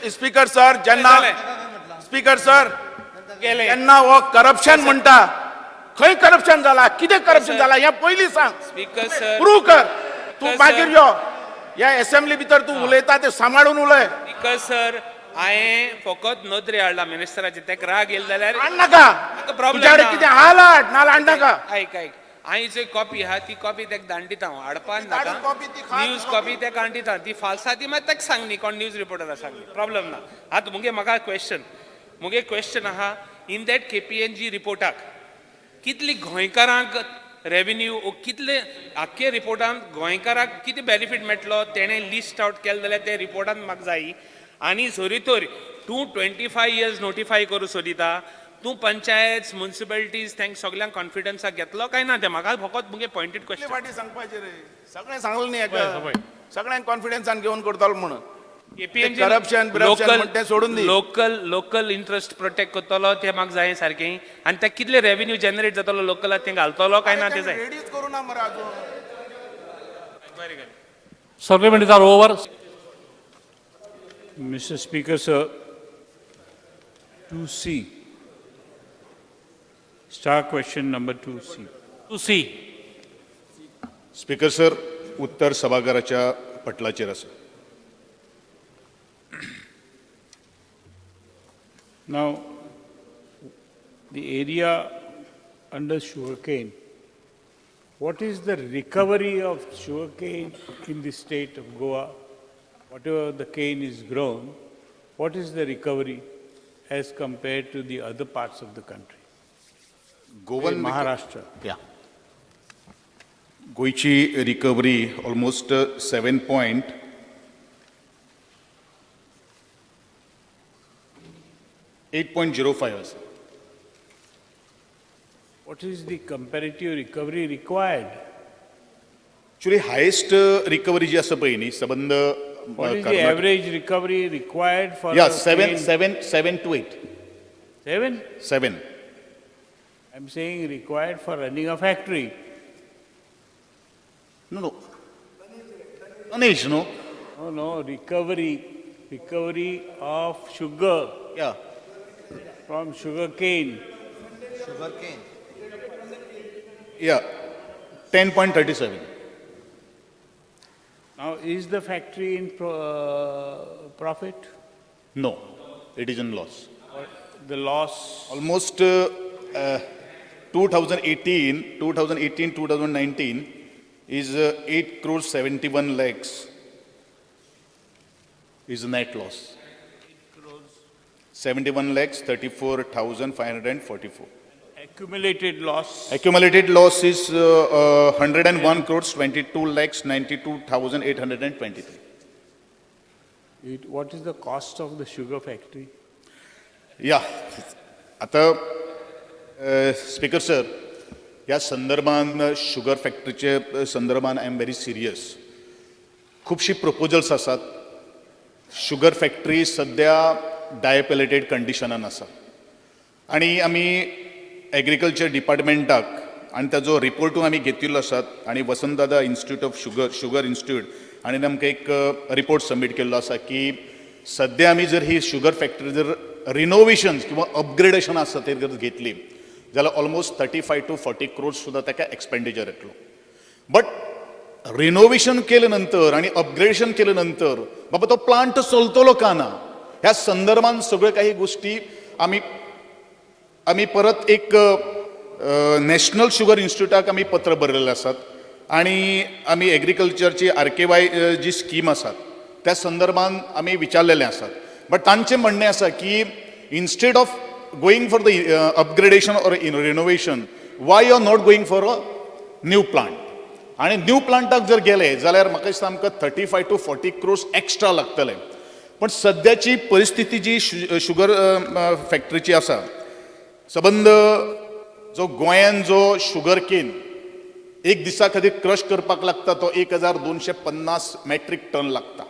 Speaker sir, जेन्ना स्पीकर सर, गेले. जेन्ना हो करप्शन म्हणटा, खंय करप्शन जाला, कितें करप्शन जाला हें पयलीं सांग. स्पीकर सर, प्रूव कर तूं. Speaker, मागीर sir. यो ह्या असेंब्ली भितर तूं उलयता तें सांबाळून उलय. स्पीकर सर, हांवें फकत नदरे हाडला मिनिस्टराचे, तेका राग येयलो जाल्यार हाड नाका. Problem तुज्या कडेन ना. कितें आहा हाड, नाल्यार हाड नाका. आयक आयक, हांवें जी कॉपी आहा ती कॉपी तेका धाडून दिता हांव, हाडपान धाडून नाका. कॉपी ती खा. न्यूज कॉपी तेका हाडून दिता, ती फाल्स आहा ती मागीर तेका सांग न्ही, कोण न्यूज रिपोर्टर आसा सांग, प्रॉब्लम ना. आतां मुगे म्हाका क्वेश्चन, मुगे क्वेश्चन आहा, इन that केपीएनजी रिपोर्टाक कितली गोंयकारांक रेवेन्यू, कितले आख्खे रिपोर्टान गोंयकाराक कितें बेनिफीट मेळटलो तेणें लिस्ट आवट केलें जाल्यार ते रिपोर्टान म्हाका जायी. आनी जरी तर तूं 25 इयर्स नोटिफाय करूं सोदिता, तूं पंचायत, मुन्सिपालिटीज तांकां सगल्यांक कॉन्फिडन्साक घेतलो काय ना तें म्हाका फकत मुगे पॉयंटेड कितले क्वेश्चन. फाटी सांगपाचें रे, सगळें सांगलें न्ही पळय, हेका, पळय. सगळ्यांक कॉन्फिडन्सान घेवन करतलो म्हणून. केपीएमजी करप्शन बिरप्शन म्हण तें सोडून दी. लोकल लोकल इंट्रस्ट प्रोटेक्ट करतलो तें म्हाका जाय सारकें, आनी ते कितले रेवेन्यू जनरेट जातलो लोकलाक तें घालतलो काय ना तें जाय. रेडीच करूं ना मरे अजून. Supplementaries are over. Mr. Speaker, sir, 2C. Star question number 2C. 2C. Speaker sir, उत्तर सभाघराच्या पटलाचेर आसा. Now, the area under sugarcane, what is the recovery of sugarcane in the state of Goa? Whatever the cane is grown, what is the recovery as compared to the other parts of the country? Goan Maharashtra. या, गोंयची recovery almost 7.8.05 आसा. What is the comparative recovery required? Actually highest recovery जी आसा पळय न्ही सबंद What is the average recovery required for या a seven cane? Seven, seven to eight. Seven? Seven. I'm saying required for running a factory. No, tonnage no. No, recovery of sugar या from sugar cane. या, 10.37. Now, is the factory in profit? No, it is in loss. Or the loss? Almost 2018, 2018, 2019 is 8 crores 71 lakhs is net loss. 71 lakhs 34,544. Accumulated loss? Accumulated loss is 101 crores 22 lakhs 92,823. What is the cost of the sugar factory? या, आता speaker sir, ह्या संदर्भान, sugar फॅक्टरीचे संदर्भान I am very serious. खुबशीं प्रपोजल्स आसात. Sugar factory सद्या डायपिलेटेड कंडिशनान आसा आनी आमी एग्रीकल्चर डिपार्टमेंटाक आनी ताजो रिपोर्टूय आमी घेतिल्लो आसात आनी Vasantdada institute of sugar, sugar institute आनी आमकां एक रिपोर्ट सबमीट केल्लो आसा की सद्या आमी जर ही शुगर फॅक्टरी जर रिनोवेशन किंवा अपग्रेडेशन आसा ते जर घेतली जाल्यार almost 35 to 40 crores सुद्दां ताका एक्सपेंडिचर येतलो. बट रिनोवेशन केले नंतर आणि अपग्रेडेशन केले नंतर बाबा तो प्लांट चलतलो का ना, ह्या संदर्भान सगळ्यो काही गोष्टी आमी आमी परत एक नॅशनल शुगर इन्स्टिट्यूटाक आमी पत्र बरयलेले आसात आनी आमी एग्रीकल्चरची आर के वाय जी स्कीम आसात त्या संदर्भान आमी विचारलेले आसात. बट तांचें म्हणणें आसा की instead of going for the upgradation or renovation, why you are not going for a new plant? आनी न्यू प्लांटाक जर गेले जाल्यार म्हाका दिसता आमकां 35 to 40 crores extra लागतले. पण सद्याची परिस्थिती जी शुगर फॅक्टरीची आसा, सबंद जो गोंयान जो शुगर केन एक दिसा खातीर क्रश करपाक लागता तो 1250 मॅट्रीक टन लागता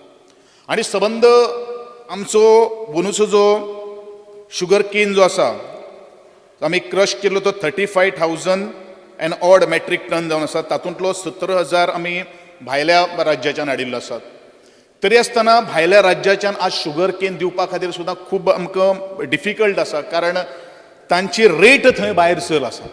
आनी सबंद आमचो अंदूचो जो शुगर केन जो आसा आमी क्रश केल्लो तो 35,000 and odd metric ton जावन आसा. तातूंतलो 17,000 आमी भायल्या राज्याच्यान हाडिल्लो आसात. तरी आसतना भायल्या राज्याच्यान आज शुगर केन दिवपा खातीर सुद्दां खूब आमकां डिफिकल्ट आसा, कारण तांची रेट थंय भायर चड आसा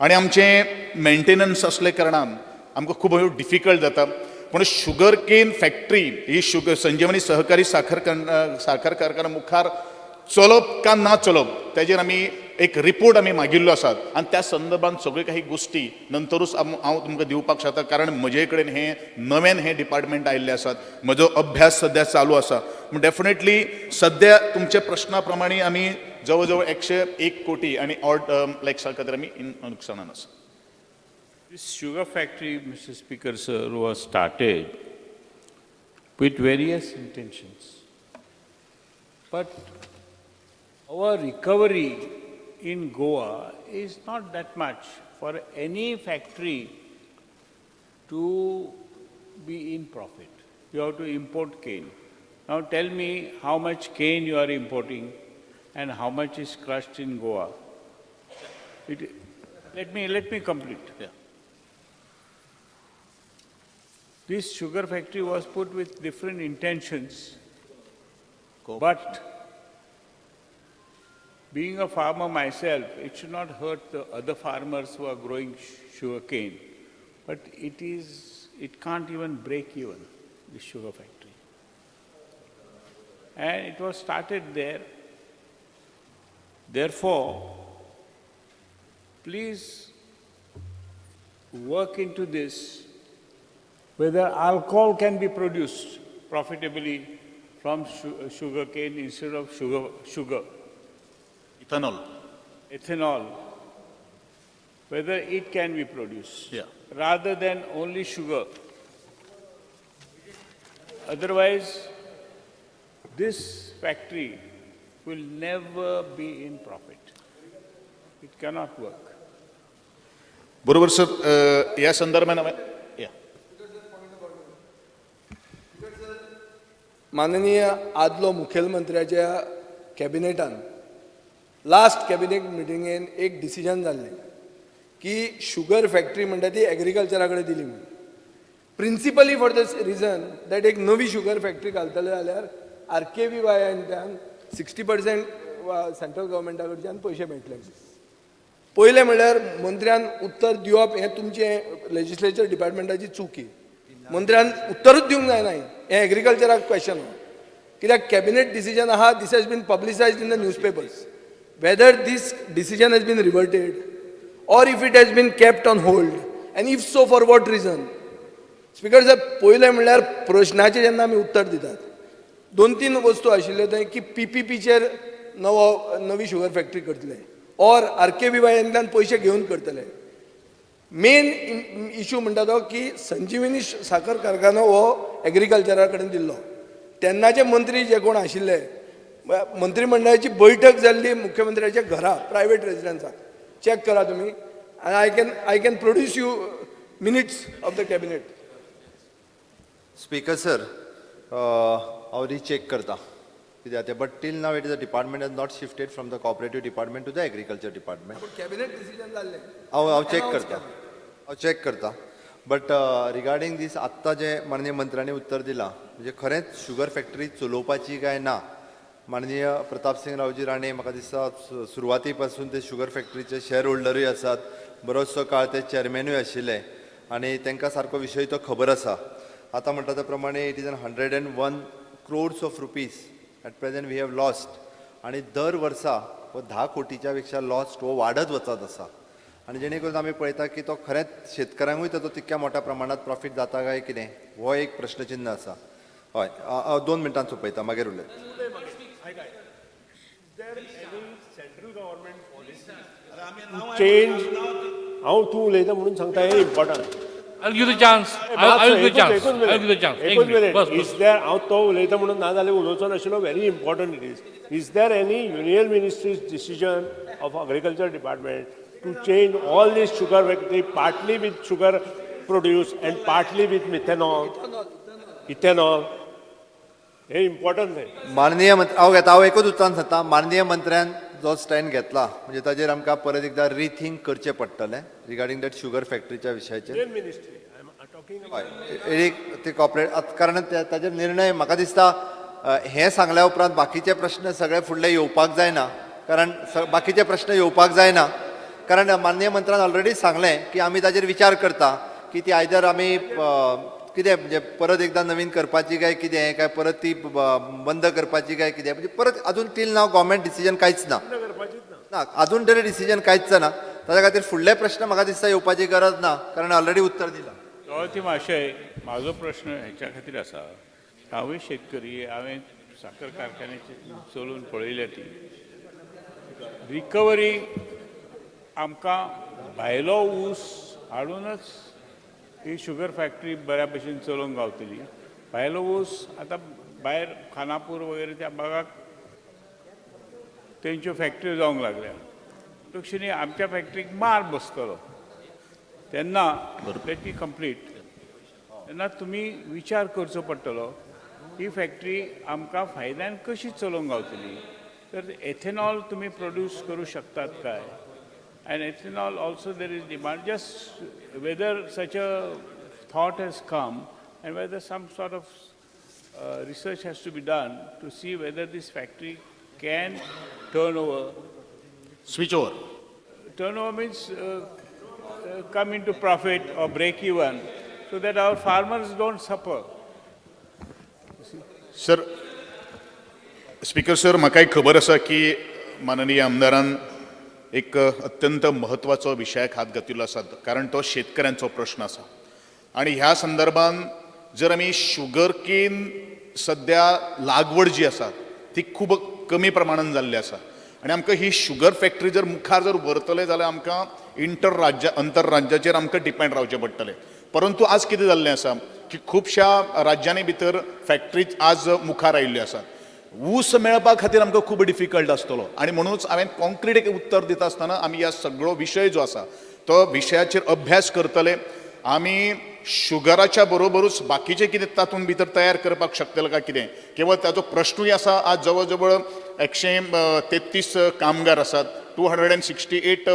आनी आमचें मेंटेनन्स असले कारणान आमकां खूब डिफिकल्ट जाता. पूण शुगर केन फॅक्टरी ही शुगर संजीवनी सहकारी साखर साखर कारखाना मुखार चलप का ना चलप तेजेर आमी एक रिपोर्ट आमी मागिल्लो आसात आनी त्या संदर्भान सगळ्यो काही गोश्टी नंतरूच हांव तुमकां दिवपाक शकता, कारण म्हजे कडेन हें नव्यान हें डिपार्टमेंट आयिल्लें आसात, म्हजो अभ्यास सद्या चालू आसा. पूण डेफिनेटली सद्या तुमच्या प्रश्ना प्रमाणे आमी जवळ जवळ 101 कोटी आनी ऑड लॅक्सा खातीर आमी नुकसानान आसा. This sugar factory, Mr. Speaker, sir, was started with various intentions. But our recovery in Goa is not that much for any factory to be in profit. You have to import cane. Now tell me how much cane you are importing and how much is crushed in Goa. Let me complete. Yeah. This sugar factory was put with different intentions, but being a farmer myself, it should not hurt the other farmers who are growing sugar cane. But it can't even break even, this sugar factory. And it was started there. Therefore, please work into this, whether alcohol can be produced profitably from sugar cane instead of sugar. Ethanol. Ethanol, whether it can be produced, yeah, rather than only sugar. Otherwise, this factory will never be in profit. It cannot work. बरोबर sir, या संदर्भात माननीय आदलो मुखेलमंत्र्याच्या कॅबिनेटान last cabinet मिटिंगेन एक decision जाल्लें की sugar factory म्हणटा ती एग्रीकल्चरा कडेन दिली म्हणून. Principally for the reason that एक नवी शुगर फॅक्टरी घालतले जाल्यार आर के व्ही वायांच्यान 60% सेंट्रल गव्हर्मेंटा कडच्यान पयशे मेळटले. पयलें म्हणल्यार मंत्र्यान उत्तर दिवप हें तुमचें लेजिस्लेचर डिपार्टमेंटाची चुकी. मंत्र्यान उत्तरूच दिवंक जायना, हें एग्रीकल्चराक क्वेश्चन. कित्याक कॅबिनेट डिसिजन आहा, this has been publicised in the newspapers. Whether this decision has been reverted or if it has been kept on hold, and if so, for what reason? Speaker साहेब, पयलें म्हणल्यार प्रश्नाचें जेन्ना आमी उत्तर दितात, दोन तीन वस्तू आशिल्ल्यो थंय की पीपीपीचेर नवी शुगर फॅक्टरी करतले ऑर आर के व्ही वायंतल्यान पयशे घेवन करतले. मेन इशू म्हणटा तो की संजीवनी साखर कारखानो हो एग्रीकल्चरा कडेन दिल्लो. तेन्नाचे मंत्री जे कोण आशिल्ले, मंत्रिमंडळाची बैठक जाल्ली मुख्यमंत्र्याच्या घरा, प्रायवेट रेजिडन्साक. चॅक करा तुमी आनी I can produce you minutes of the cabinet. Speaker sir, हांव रिचॅक करता कित्याक तें, but till now it is a department has not shifted from the cooperative department to the agriculture department. Cabinet decision जाल्लें. हांव check करता, हांव check करता. But regarding दीस आत्तां जें माननीय मंत्र्यांनी उत्तर दिलां, म्हणजे खरेंच शुगर फॅक्टरी चलोवपाची काय ना, माननीय प्रतापसिंग रावजी राणे म्हाका दिसता सुरवाती पासून ते शुगर फॅक्टरीचे शेअर होल्डरूय आसात, बरोचसो काळ ते चेअरमॅनूय आशिल्ले आनी तांकां सारको विशय तो खबर आसा. आतां म्हणटा त्या प्रमाणे it is an 101 crores of rupees at present we have lost, आनी दर वर्सा हो 10 कोटीच्या पेक्षा लॉस्ट हो वाडत वचत आसा. आनी जेणे करून आमी पळयता की तो खरेंच शेतकऱ्यांकूय ताचो तितक्या मोठ्या प्रमाणांत प्रॉफीट जाता काय कितें, हो एक प्रश्नचिन्ह आसा. हय, हांव 2 मिनटां सोंपयता, मागीर उलयता. चेंज हांव तूं उलयता म्हणून सांगता, हें important. I'll give the chance. I'll give the chance. I'll give the chance. एकूच मिनिट. Is there, हांव तो उलयता म्हणून ना जाल्यार उलोवचो नाशिल्लो. Very important it is. Is there any union ministry's decision of agriculture department to change all this sugar factory partly with sugar produce and partly with methanol, ethanol? हे important न्हय. माननीय मंत्री, हांव घेता, हांव एकूच उत्तर सांगता. माननीय मंत्र्यान जो स्टँड घेतला म्हणजे ताजेर आमकां परत एकदा रिथींक करचें पडटलें रिगार्डींग that sugar फॅक्टरीच्या विशयाचेर. एक ते कॉपरेट, कारण ताजेर निर्णय म्हाका दिसता हें सांगल्या उपरांत बाकीचे प्रश्न सगळे फुडले येवपाक जायना, कारण बाकीचे प्रश्न येवपाक जायना, कारण माननीय मंत्र्यान ऑलरेडी सांगलें की आमी ताजेर विचार करता की ती आयदर आमी कितें म्हणजे परत एकदां नवीन करपाची काय कितें, काय परत ती बंद करपाची काय कितें, म्हणजे परत अजून टील नाव गव्हर्मेंट डिसिजन कांयच ना, ना अजून तरी डिसिजन कांयच ना. ताज्या खातीर फुडले प्रश्न म्हाका दिसता येवपाची गरज ना, कारण ऑलरेडी उत्तर दिलां. ती मातशें म्हाजो प्रश्न हेच्या खातीर आसा, हांवूय शेतकरी, हांवें साकर कारखान्याची चलोवन पळयल्या ती रिकवरी आमकां भायलो ऊस हाडूनच ही शुगर फॅक्टरी बऱ्या भशेन चलोवंक गावतली. भायलो ऊस आतां भायर खानापूर वगैरे त्या भागाक तेंच्यो फॅक्टऱ्यो जावंक लागल्या, दक्षिणी आमच्या फॅक्टरीक मार बसतलो तेन्ना ती कंप्लीट, तेन्ना तुमी विचार करचो पडटलो ही फॅक्टरी आमकां फायद्यान कशी चलोवंक गावतली. तर एथेनॉल तुमी प्रोड्यूस करूं शकतात काय? And ethanol also there is demand, just whether such a thought has come and whether some sort of research has to be done to see whether this factory can turn over. Switch over. Turn over means come into profit or break even, so that our farmers don't suffer. Sir, Speaker sir, म्हाका एक खबर आसा की माननीय आमदारान एक अत्यंत म्हत्वाचो विशयाक हात घातिल्लो आसा, कारण तो शेतकऱ्यांचो प्रश्न आसा. आनी ह्या संदर्भान जर आमी शुगर केन सद्या लागवड जी आसा ती खूब कमी प्रमाणान जाल्ली आसा, आनी आमकां ही शुगर फॅक्टरी जर मुखार जर व्हरतले जाल्यार आमकां अंतरराज्याचेर आमकां डिपेंड रावचें पडटलें. परंतु आज कितें जाल्लें आसा की खुबश्या राज्यांनी भितर फॅक्टरीज आज मुखार आयिल्ल्यो आसात. ऊस मेळपा खातीर आमकां खूब डिफिकल्ट आसतलो, आनी म्हणूनच हांवें कॉन्क्रीट एक उत्तर दिता आसतना आमी ह्या सगळो विशय जो आसा तो विशयाचेर अभ्यास करतले. आमी शुगराच्या बरोबरूच बाकीचें कितें तातूंत भितर तयार करपाक शकतले काय कितें, केवळ ताचो प्रश्नूय आसा. आज जवळ जवळ 133 कामगार आसात, 268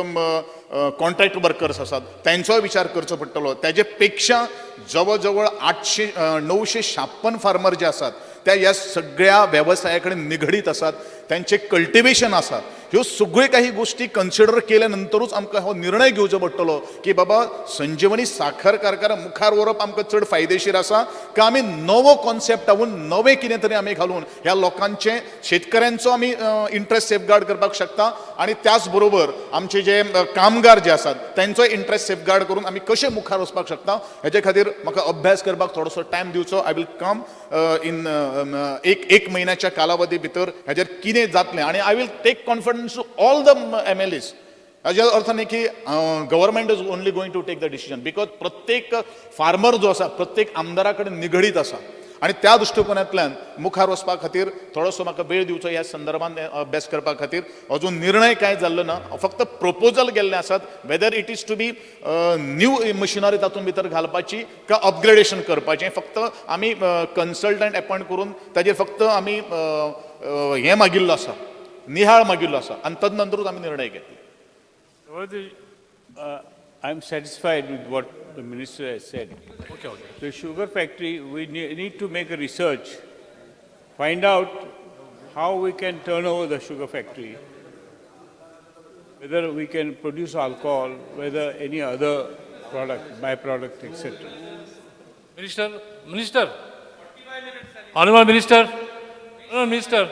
कॉन्ट्रॅक्ट वर्कर्स आसात, तेंचोय विचार करचो पडटलो. तेजे पेक्षा जवळ जवळ 956 फार्मर जे आसात त्या ह्या सगळ्या वेवसाया कडेन निगडीत आसात, त्यांचे कल्टिवेशन आसा. ह्यो सगळ्यो काही गोष्टी कन्सिडर केल्या नंतरूच आमकां हो निर्णय घेवचो पडटलो की बाबा संजीवनी साखर कारखाना मुखार व्हरप आमकां चड फायदेशीर आसा काय आमी नवो कॉन्सेप्ट हाडून नवें कितें तरी आमी घालून ह्या लोकांचे शेतकऱ्यांचो आमी इंट्रस्ट सेफगार्ड करपाक शकता, आनी त्याच बरोबर आमचे जे कामगार जे आसात तेंचोय इंट्रस्ट सेफगार्ड करून आमी कशें मुखार वचपाक शकता. हेजे खातीर म्हाका अभ्यास करपाक थोडोसो टायम दिवचो. I will come in एक म्हयन्याच्या कालावधी भितर हेजेर कितें जातलें, आनी I will take confidence to all the MLAs. हाज्या अर्थ न्ही की government is only going to take the decision, because प्रत्येक फार्मर जो आसा प्रत्येक आमदारा कडेन निगडीत आसा, आनी त्या दृश्टिकोनांतल्यान मुखार वचपा खातीर थोडोसो म्हाका वेळ दिवचो ह्या संदर्भान अभ्यास करपा खातीर. अजून निर्णय कांय जाल्लो ना, फक्त प्रपोजल गेल्ले आसात whether it is to be new machinery तातूंत भितर घालपाची काय अपग्रेडेशन करपाचें. फक्त आमी कन्सल्टंट एपॉयंट करून ताजेर फक्त आमी हें मागिल्लो आसा, निहाळ मागिल्लो आसा, आनी तदनंतरूच आमी निर्णय घेतले. I am satisfied with what the minister has said. Okay, okay. The sugar factory, we need to make a research, find out how we can turn over the sugar factory, whether we can produce alcohol, whether any other product, byproduct, etc. Minister, Honorable Minister, Honorable Minister,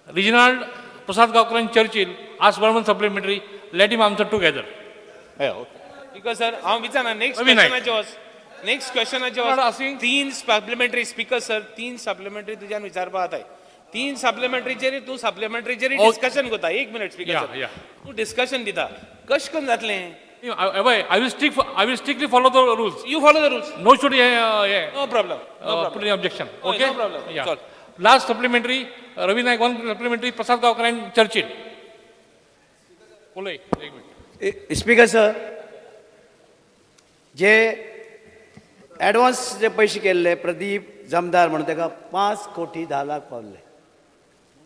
Reginald Prasad Gaonkar and Churchill asked one supplementary, let him answer together. Yeah, okay. Because sir, हांव विचारना next क्वेश्चनाचे वच, next क्वेश्चनाचे वच. 3 supplementary speaker sir, 3 supplementary तुज्यान विचारपा जाताय. 3 सप्लिमेंटरीचेर तूं सप्लिमेंटरीचेर discussion करता. 1 minute speaker sir, तूं discussion दिता, कशें करून जातलें? I will strictly follow the rules. You follow the rules. No should no problem. Put any objection. Okay? No problem. Yeah. Last supplementary, Ravi Naik, one supplementary, Prasad Gaonkar and Churchill. Polay, 1 minute. Speaker sir, J advance जे पैसे केल्ले प्रदीप जमदार म्हणून ताका 5 कोटी 10 लाख पावले.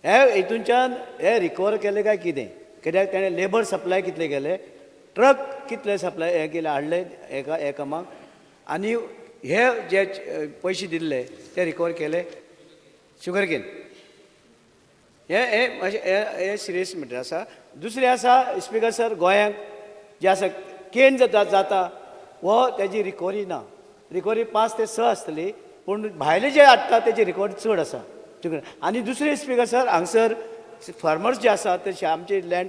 हे हितूनच्यान हे recover केले काय कितें? कित्याक ताणें लेबर सप्लाय कितले केले, ट्रक कितले सप्लाय हे केले हाडले एका एकामाक, आनी हे जे पयशे दिल्ले ते रिकवर केले शुगर केन. हे हे मातशें हे सिरियस मॅटर आसा. दुसरें आसा स्पिकर सर, गोंयांक जे आसा केन जाता जाता हो तेजी रिकवरी ना. रिकवरी 5 ते 6 आसतली, पूण भायले जे हाडटा तेजी रिकवरी चड आसा. आनी दुसरें स्पिकर सर, हांगसर फार्मर्स जे आसा ते आमचे लँड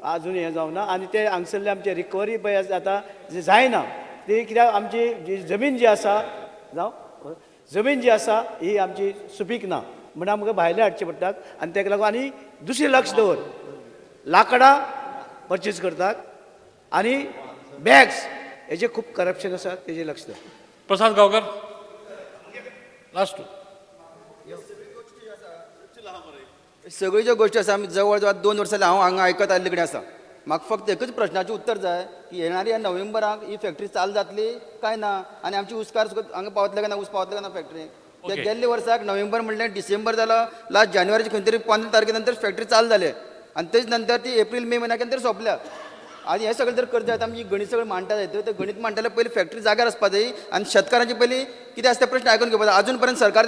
आजून हें जावना आनी ते हांगसरले आमचे रिकवरी पळय जाता जायना. ती कित्याक आमची जी जमीन जी आसा, जावं जमीन जी आसा ही आमची सुपीक ना, म्हणून आमकां भायले हाडचे पडटात. आनी ताका लागून आनी दुसरें लक्ष दवर, लांकडां पर्चेज करतात आनी बॅग्स हेजे खूब करप्शन आसा, तेजेर लक्ष दवर. प्रसाद गांवकर लास्ट टू. सगळ्यो ज्यो गोश्टी आसा आमी जवळ जवळ 2 वर्सां जालीं हांव हांगा आयकत आयिल्ले कडेन आसा. म्हाका फक्त एकूच प्रश्नाचें उत्तर जाय की येणाऱ्या नोव्हेंबराक ही फॅक्टरी चालू जातली काय ना, आनी आमची उसकार हांगा पावतले काय ना, ऊस पावतले काय ना फॅक्टरीक. ते गेल्ले वर्साक नोव्हेंबर म्हणल्यार डिसेंबर जालो, लास्ट जानेवारीचे खंय तरी 15 तारखे नंतर फॅक्टरी चालू जाले आनी तेज नंतर ती एप्रील मे म्हयन्या नंतर सोंपल्या. आनी हें सगळें जर करता जायत आमी गणीत सगळें मांडटा जायत ते गणीत मांडटा जाल्यार पयलीं फॅक्टरी जाग्यार आसपा जाय आनी शेतकारांचे पयलीं कितें आसता प्रश्न आयकून घेवपा जाय. आजून पर्यंत सरकार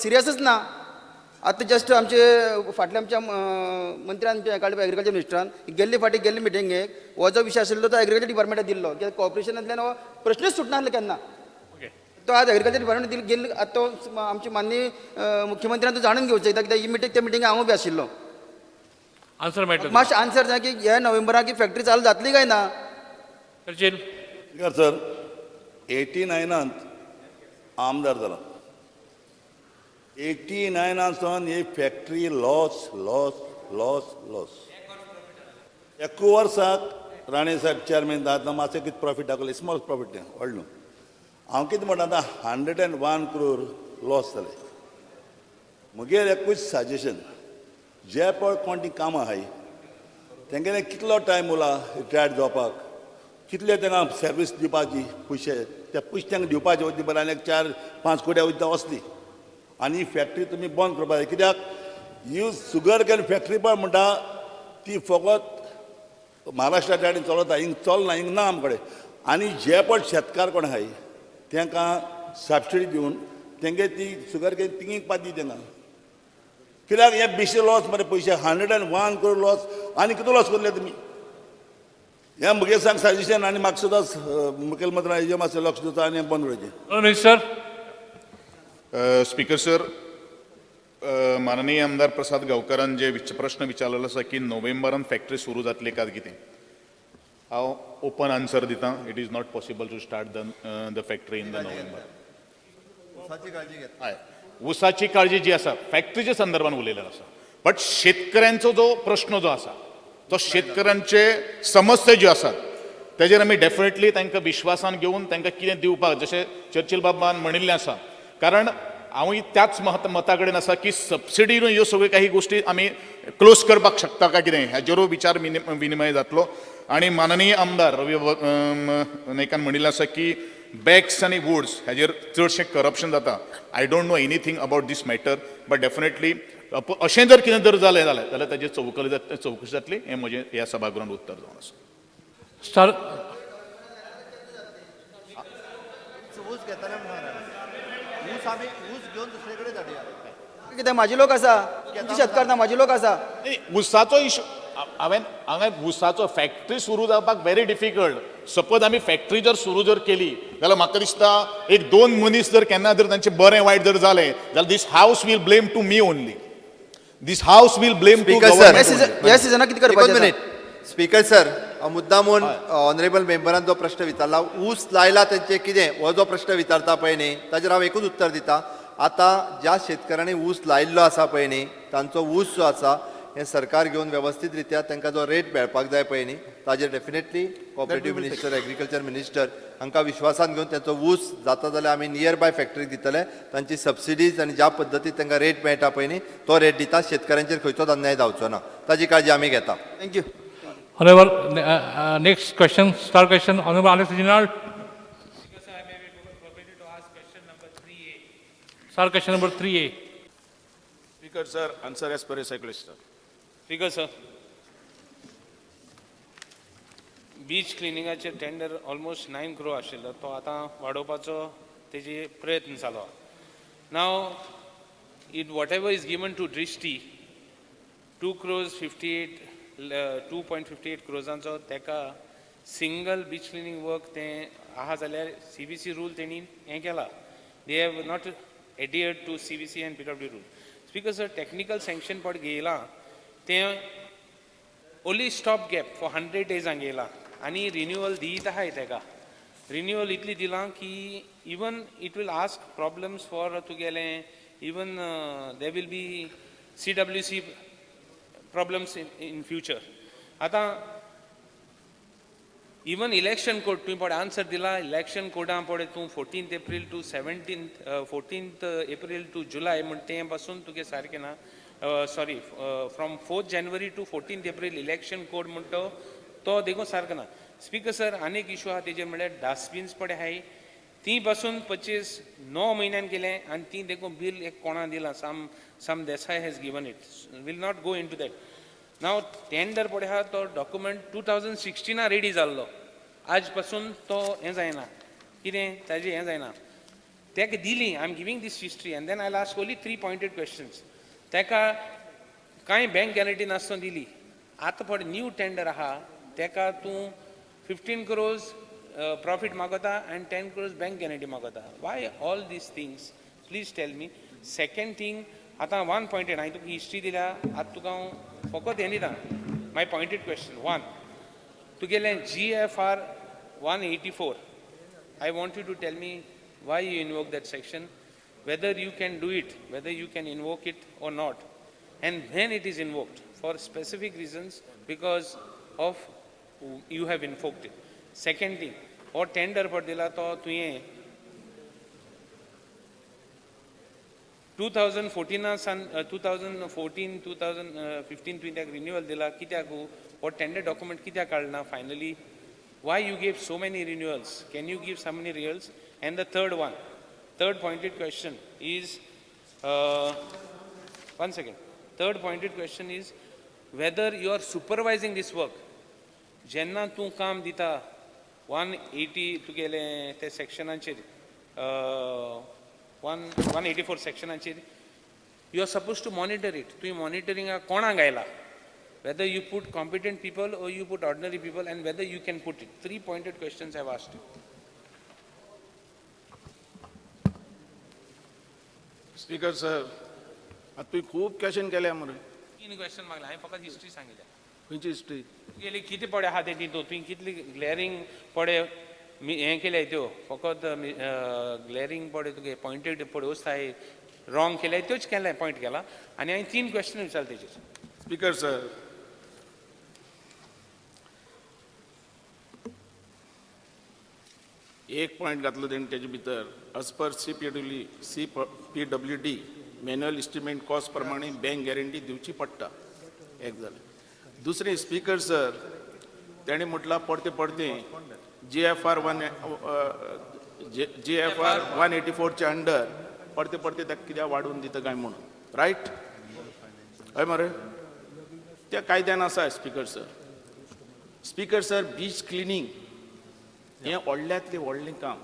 सिरियसच ना. आतां जस्ट आमचे फाटल्या आमच्या मंत्र्यान काडले एग्रीकल्चर मिनिस्टरान गेल्ले फाटी गेल्ले मिटिंगेक हो जो विशय आशिल्लो तो एग्रीकल्चर डिपार्टमेंटाक दिल्लो, कित्याक कॉर्पोरेशनांतल्यान हो प्रश्नूच सुटना आसलो केन्ना. तो आज एग्रीकल्चर डिपार्टमेंट दिल्लो गेल्लो, आतां तो आमचे माननीय मुख्यमंत्र्यान तो जाणून घेवचो, कित्याक ही मिटींग त्या मिटिंगेक हांवूय बी आशिल्लो. आन्सर मेळटलो मातशें आन्सर जाय की ह्या नोव्हेंबराक ही फॅक्टरी चालू जातली काय ना. सर 89 आमदार जाला, 89 सावन ही factory loss loss loss loss. एका वर्साक राणे साहेब चेअरमॅन जाता मातशें कितें प्रॉफीट दाखयलें, स्मॉल प्रॉफीट तें व्हडलें न्हू. हांव कितें म्हणटा आतां 101 क्रोर लॉस जालें. म्हगेर एकूच सजेशन, जे पळय कोण तीं कामां आहाय तेंगेले कितलो टायम उरला रिटायर्ड जावपाक, कितले तांकां सर्वीस दिवपाची पयशे, ते पयशे तांकां दिवपाचे वयता बरें आनी 4-5 कोटी वयता वसली. आनी फॅक्टरी तुमी बंद करपाक जाय, कित्याक ही शुगर can factory पळय म्हणटा ती फकत महाराष्ट्राच्या आनी चलता, हिंग चलना, हिंग ना आमचे कडेन. आनी जे पळय शेतकार कोण आहाय तांकां सबसिडी दिवन तेंगे ती शुगर can थिंगीक पाती तांकां, कित्याक हे बेश्टे लॉस मरे पयशे 101 करोड लॉस. आनी कितें लॉस करले तुमी? हें म्हगे सांग सजेशन आनी म्हाका सुद्दां मुखेलमंत्र्यान हेजेर मातशें लक्ष दिवचो आनी हें बंद उडयचें. मिनिस्टर. स्पीकर सर, माननीय आमदार प्रसाद गांवकारान जे प्रश्न विचारलेलो आसा की नोव्हेंबरान फॅक्टरी सुरू जातली काय कितें, हांव ओपन आन्सर दिता, it is not possible to start the factory in the November. हय, ऊसाची काळजी जी आसा फॅक्टरीच्या संदर्भान उलयलेलो आसा, बट शेतकऱ्यांचो जो प्रश्न जो आसा तो शेतकऱ्यांचे समस्या ज्यो आसात तेजेर आमी डेफिनेटली तांकां विश्वासान घेवन तांकां कितें दिवपाक, जशें चर्चिल बाबान म्हणिल्लें आसा, कारण हांवूय त्याच मता कडेन आसा की सबसिडी ह्यो सगळ्यो काही गोश्टी आमी क्लोज करपाक शकता काय कितें हाजेरूय विचार विनिमय जातलो. आनी माननीय आमदार रवी नायकान म्हणिल्लें आसा की बॅग्स आनी वुड्स हाजेर चडशें करप्शन जाता. I don't know anything about this matter, but definitely अशें जर कितें जर जालें जाल्यार ताजेर चवकशी जातली, हें म्हजें ह्या सभागृहांत उत्तर जावन आसा. कितें म्हाजे लोक आसा, शेतकार ना, म्हाजे लोक आसा. ऊसाचो इशू हांवें हांगा ऊसाचो फॅक्टरी सुरू जावपाक व्हेरी डिफिकल्ट. सपोज आमी फॅक्टरी जर सुरू जर केली जाल्यार म्हाका दिसता एक 2 मनीस जर केन्ना जर तांचें बरें वायट जर जालें जाल्यार this house will blame to me only, this house will blame to government. ह्या सिजनाक कितें करपाचें? स्पीकर सर, मुद्दामून ऑनरेबल मेंबरान जो प्रश्न विचारला, ऊस लायला तेंचे कितें हो जो प्रश्न विचारता पळय न्ही, ताजेर हांव एकूच उत्तर दिता. आतां ज्या शेतकऱ्यांनी ऊस लायिल्लो आसा पळय न्ही, तांचो ऊस जो आसा हें सरकार घेवन व्यवस्थीत रित्या तांकां जो रेट मेळपाक जाय पळय न्ही, ताजेर definitely cooperative minister, agriculture minister हांकां विश्वासान घेवन तांचो ऊस जाता जाल्यार आमी नियर बाय फॅक्टरीक दितले, तांची सबसिडीज आनी ज्या पद्दतीन तांकां रेट मेळटा पळय न्ही तो रेट दिता. शेतकऱ्यांचेर खंयचोच अन्याय जावचो ना, ताजी काळजी आमी घेता. Thank you. Honorable, next question, star question, Honorable Alex Reginald. Speaker sir, I may be permitted to ask question number 3A. Star question number 3A. Speaker sir, answer as per circulation. Speaker sir, beach क्लिनिंगाचे tender almost 9 crore आशिल्लो, तो आतां वाडोवपाचो तेजे प्रयत्न चालू आहा. Now it whatever is given to Drishti 2 crores 58 2.58 क्रोजांचो तेका single beach cleaning work तें आहा जाल्यार सीबीसी रूल तेणी हें केला. They have not adhered to CVC and PWD rule. Speaker sir, technical sanction पड घेयलां तें only stop gap for 100 डेजांक घेयलां आनी रिन्युअल दीत आहाय तेका. रिन्युअल इतली दिलां की even it will ask problems for तुगेलें even there will be CWC problems in future. आतां इवन इलेक्शन कोड तुवें पळय आन्सर दिला. इलेक्शन कोडा पळय तूं 14 April to 14 April to July म्हण तें पासून तुगे सारकें ना. Sorry, from 4 January to 14 April election code म्हणटा तो देखून सारको ना. स्पीकर सर, आनीक इशू आहा तेजेर म्हणल्यार डस्टबीन्स पळय आहाय ती पासून 25 9 म्हयन्यान केलें आनी ती देखून बील एक कोणा दिलां, some Desai has given it, will not go into that. Now tender पळय आहा तो डॉक्युमेंट 2016 रेडी जाल्लो, आज पासून तो हें जायना, कितें ताजें हें जायना. ताका दिली, I am giving this history and then I ask only 3 pointed questions. ताका कांय बँक गॅरंटी नासतना दिली. आतां पळय न्यू टेंडर आहा ताका तूं 15 crores profit मागता आनी 10 crores bank guarantee मागता. Why all these things, please tell me. Second thing, आतां 1 पॉयंटेड हांवें तुका हिस्ट्री दिल्या, आतां तुका हांव फकत हें दिता माय पॉयंटेड क्वेश्चन. 1, तुगेलें GFR 184, I want you to tell me why you invoke that section, whether you can do it, whether you can invoke it or not, and when it is invoked for specific reasons because of you have invoked it. Second thing, हो tender पड दिला तो तुवें 2014 सान 2014 2015 तुवें ताका renewal दिला कित्याक? हो टेंडर डॉक्युमेंट कित्याक काडना finally? Why you give so many renewals? Can you give so many renewals? And the third one, third pointed question is, one second. Third pointed question is whether you are supervising this work. जेन्ना तूं काम दिता 180 तुगेलें ते सेक्शनाचेर 184 सेक्शनाचेर you are suppose to monitor it. तुवें मॉनिटरिंगाक कोणाक आयला? Whether you put competent people or you put ordinary people, and whether you can put it. 3 pointed questions I have asked you. Speaker sir, आतां तुवें खूब क्वेश्चन केल्या मरे. 3 question मागले हांवें, फकत हिस्ट्री सांगिल्ल्या. खंयची हिस्ट्री? तुगेली कितें पळय आहा तें तितूंत तुवें कितली ग्लॅरींग पळय हें केल्याय त्यो फकत ग्लॅरींग पळय तुगे पॉयंटेड पळय वस्ताय रॉंग केल्याय त्योच केल्याय पॉयंट केला आनी हांवें 3 क्वेश्चन विचारले तेजेर. स्पीकर सर, एक पॉयंट घातलो तेणी तेजे भितर as per CPWD manual estimate cost प्रमाणे बँक गॅरंटी दिवची पडटा. एक जालें. दुसरें स्पीकर सर, तेणें म्हटलां परतें परतें GFR 184च्या अंडर परतें परतें ताका कित्याक वाडोवन दिता काय म्हणून, रायट? हय मरे, त्या कायद्यान आसा speaker sir. Speaker sir, beach cleaning हें व्हडल्यांतलें व्हडलें काम.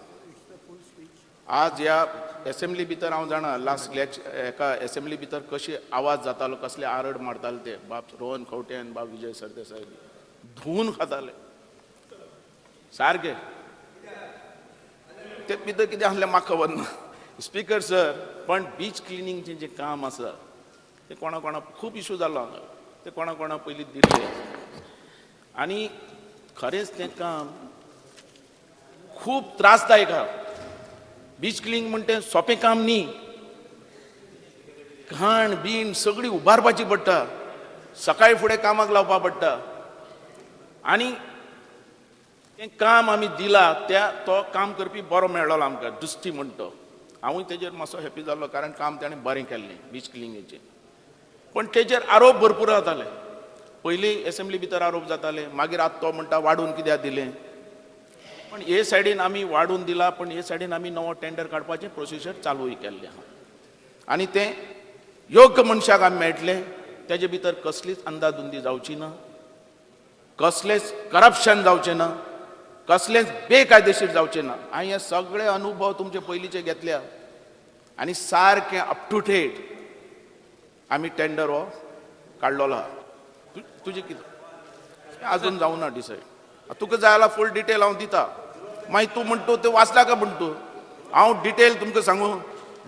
आज ह्या एसेंब्ली भितर हांव जाणा लास्ट एका एसेंब्ली भितर कशे आवाज जातालो, कसले आरड मारताले ते बाब रोहन खंवटे आनी बाब विजय सरदेसाय धुवून खाताले सारके. ते भितर कितें आसलें म्हाका खबर ना स्पीकर सर. पण बीच क्लिनींगचें जें काम आसा तें कोणा कोणा खूब इशू जालो हांगा, तें कोणा कोणा पयलीं दिल्लें आनी खरेंच तें काम खूब त्रासदायक आहा. बीच क्लिनींग म्हणटा तें सोंपें काम न्ही, घाण बीण सगळी उबारपाची पडटा, सकाळी फुडें कामाक लावपा पडटा आनी तें काम आमी दिला त्या तो काम करपी बरो मेळ्ळो आमकां दुस्ती म्हणटा. हांवूय तेजेर मातसो हॅपी जालो कारण काम ताणें बरें केल्लें बीच क्लिनींगेचें. पण तेजेर आरोप भरपूर जाताले. पयलीं एसेंब्ली भितर आरोप जाताले, मागीर आतां तो म्हणटा वाडून कित्याक दिलें. पण हे सायडीन आमी वाडून दिला, पण हे सायडीन आमी नवो टेंडर काडपाचें प्रोसिजर चालूय केल्लें आहा आनी तें योग्य मनशाक आमी मेळटलें. तेजे भितर कसलीच अंदाधुंदी जावची ना, कसलेंच करप्शन जावचें ना. कसलेंच बेकायदेशीर जावचें ना. हांवें हे सगळे अनुभव तुमचे पयलींचे घेतल्या आनी सारकें अप टू डेट आमी टेंडर हो काडलेलो आहा. तुजें कितें आजून जावना ना डिसायड. तुका जाय जाल्यार फूल डिटेल हांव दिता. मागीर तूं म्हणटा तें वाचला काय म्हण तूं? हांव डिटेल तुमकां सांगू,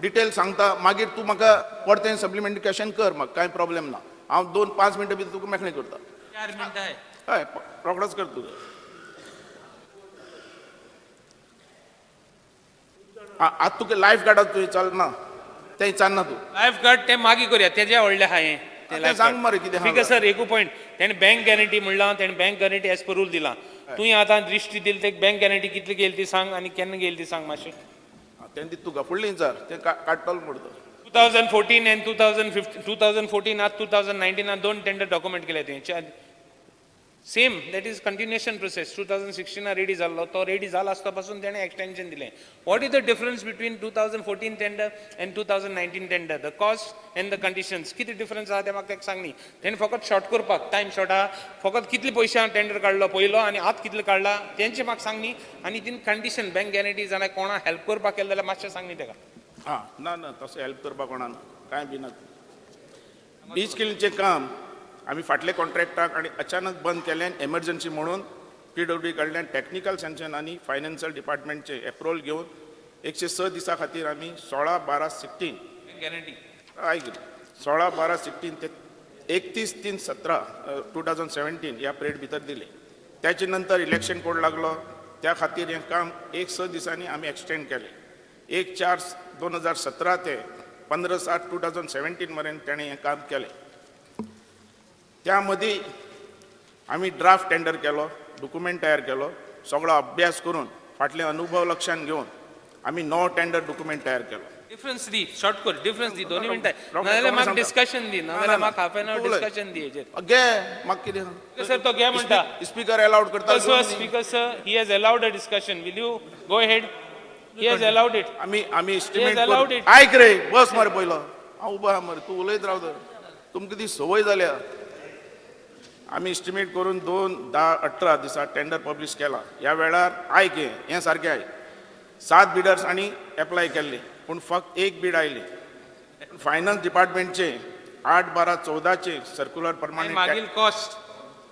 डिटेल सांगता, मागीर तूं म्हाका परतें सप्लिमेंटरी क्वेश्चन कर, म्हाका कांय प्रॉब्लेम ना. हांव 2-5 मिनटां भितर तुका मेकळें करता. 4 मिनटां. हय, रोखडोच कर तुका. आतां तुका लायफ गार्डाक तुवें चलना, तें विचारना तूं. लायफ गार्ड तें मागीर करुया, तेजें व्हडलें आहा हें. तें सांग मरे कितें आहा. स्पीकर सर एकू पॉयंट, तेणें बँक गॅरंटी म्हणलां, तेणें bank guarantee as per rule दिलां. तुवें आतां दृश्टी दिली ते बँक गॅरंटी कितली गेली ती सांग आनी केन्ना गेली ती सांग मातशें. तें दिता तुका फुडलें विचार, तें काडटलो म्हणटा. 2014 आनी 2015, 2014 आनी 2019 दोन टेंडर डॉक्युमेंट केले तुवें. Same, that is continuation process. 2016 ready जाल्लो, तो रेडी जाला आसता पासून तेणें एक्सटेंशन दिलें. What is the difference between 2014 tender and 2019 tender? The cost and the conditions कितें डिफरन्स आहा तें म्हाका ताका सांग न्ही. तेणें फकत शॉर्ट करपाक, टायम शॉर्ट आहा, फकत कितले पयशे टेंडर काडलो पयलो आनी आतां कितले काडला तेंचें म्हाका सांग न्ही. आनी तीन कंडिशन बँक गॅरंटी जाल्यार कोणा हेल्प करपाक केलें जाल्यार मातशें सांग न्ही तेका. आं, ना ना, तसो हेल्प करपाक कोणा ना, कांय बी ना. बीच क्लिनीचें काम आमी फाटले कॉन्ट्रॅक्टाक आनी अचानक बंद केल्यान एमर्जन्सी म्हणून पीडब्ल्यूडी कडल्यान टॅक्निकल सँक्शन आनी फायनान्शियल डिपार्टमेंटचे एप्रुवल घेवन 106 दिसां खातीर आमी 16/12/16 गॅरंटी आयक 16/12/16 ते 31/3/17 2017 ह्या पिरियड भितर दिले. त्याचे नंतर इलेक्शन कोड लागलो, त्या खातीर हें काम 106 दिसांनी आमी एक्सटेंड केलें. 1/4/2017 ते 15/7/2017 मेरेन तेणें हें काम केलें. त्या मदीं आमी ड्राफ्ट टेंडर केलो, डॉक्युमेंट तयार केलो, सगळो अभ्यास करून फाटले अनुभव लक्षांत घेवन आमी 9 टेंडर डॉक्युमेंट तयार केलो. डिफरन्स दी, शॉर्ट कर, डिफरन्स दी 2 मिनटां, नाजाल्यार म्हाका डिस्कशन दी, नाजाल्यार म्हाका हाफ एन our discussion दी हेजेर. घे म्हाका कितें सर, तो घे म्हणटा. स्पीकर अलाउड करता. Speaker sir, he has allowed a discussion, will you go ahead? He has allowed it. आमी आमी एस्टिमेट आयक रे, बस मरे पयलो, हांव उबो आहा मरे, तूं उलयत रावता, तुमकां ती संवय जाल्या. आमी एस्टिमेट करून 2/10/18 दिसा टेंडर पब्लीश केला. ह्या वेळार आयक हें सारकें आयक, 7 बिडर्स आनी एप्लाय केल्ले, पूण फक्त 1 बीड आयली. फायनान्स डिपार्टमेंटचे 8/12/14 सर्क्युलर प्रमाणे मागीर कॉस्ट.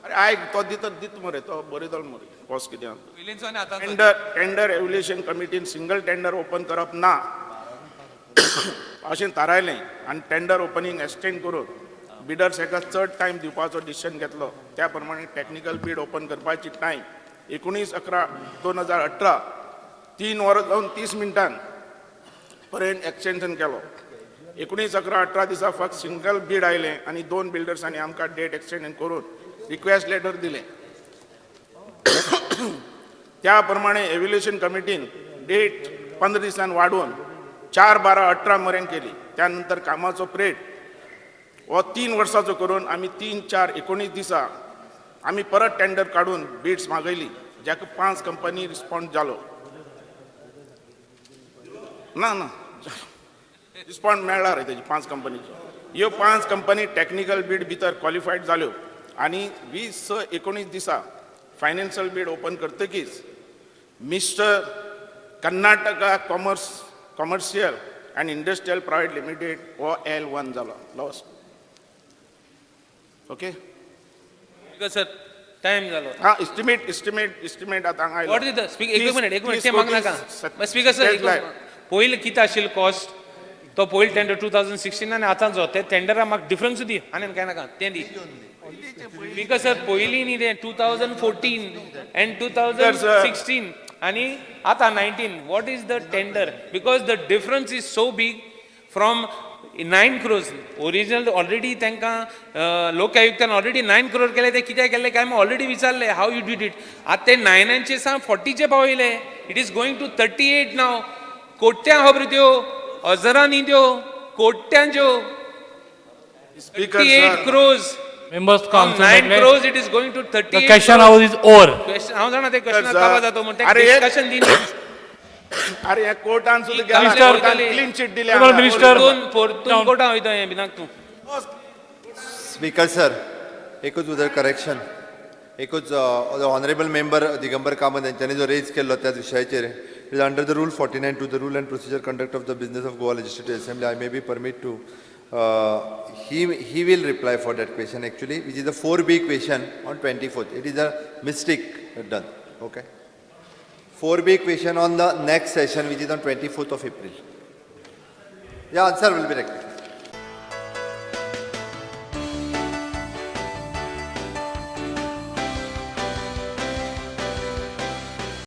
अरे आयक, तो दिता दित मरे, तो बरयतलो मरे कॉस्ट कितें. टेंडर एव्हल्युएशन कमिटीन सिंगल टेंडर ओपन करप ना अशें थारायलें आनी टेंडर ओपनींग एक्सटेंड करून बिडर्स हेका चड टायम दिवपाचो डिसिशन घेतलो. त्या प्रमाणे टॅक्निकल बीड ओपन करपाची टायम 19/11/2018 3 वरां जावन 30 मिनटां पर्यंत एक्सटेंशन केलो. 19/11/18 दिसा फक्त सिंगल बीड आयलें आनी 2 बिल्डर्सांनी आमकां डेट एक्सटेंशन करून रिक्वेस्ट लेटर दिलें. त्या प्रमाणे एव्हल्युएशन कमिटीन डेट 15 दिसान वाडोवन 4/12/18 मेरेन केली. त्या नंतर कामाचो प्रेड हो 3 वर्साचो करून आमी 3/4/19 दिसा आमी परत टेंडर काडून बिड्स मागयली, जाका 5 कंपनी रिस्पॉन्ड जालो ना ना रिस्पॉन्ड मेळ्ळा रे तेजी 5 कंपनीचो. ह्यो 5 कंपनी टॅक्निकल बीड भितर क्वॉलिफायड जाल्यो आनी 20/6/19 दिसा फायनान्शियल बीड ओपन करतकीच mister Karnataka commercial and industrial private limited हो L1 जालो loss. Okay sir, time जालो. हां, एस्टिमेट एस्टिमेट एस्टिमेट आतां हांगा आयलो. What is the speaker? एक मिनट, एक मिनट, तें मागनाका. स्पीकर सर, पयलीं कितें आशिल्लें कॉस्ट तो पयलीं टेंडर 2016 आनी आतांचो ते टेंडरा म्हाका डिफरन्स दी, आनी कांय नाका तें दी. स्पीकर सर, पयलीं न्ही तें 2014 एंड 2016 आनी आतां 19. What is the tender? Because the difference is so big from 9 crores original. Already तांकां लोक आयुक्तान ऑलरेडी 9 क्रोर केले, ते कित्याक केले काय ऑलरेडी विचारले how you did it. आतां ते 9 सावन 40चे पावयले, it is going to 38 now. कोट्यां खबर त्यो, हजारां न्ही त्यो, कोट्यांच्यो. 38 crores. Members From 9 crores it is going to 38. The question hour is over. Question हांव जाणा ते क्वेश्चन काबा जातो म्हण ते डिस्कशन दी. अरे ह्या कोर्टान सुद्दां क्लीन चिट दिल्या. मिनिस्टर परतून कोर्टान वयता हें भिनाक तूं. स्पीकर सर, एकूच उदर करेक्शन. एकूच ऑनरेबल मेंबर दिगंबर कामत यांच्यानी जो रेज केल्लो त्याच विशयाचेर, it is under the rule 49(2), the rule and procedure conduct of the business of Goa Legislative Assembly. I may be permit to he will reply for that question actually, which is a 4B question on 24th. It is a mistake done. Okay. 4B question on the next session, which is on 24th of April. Yeah, answer will be rectified.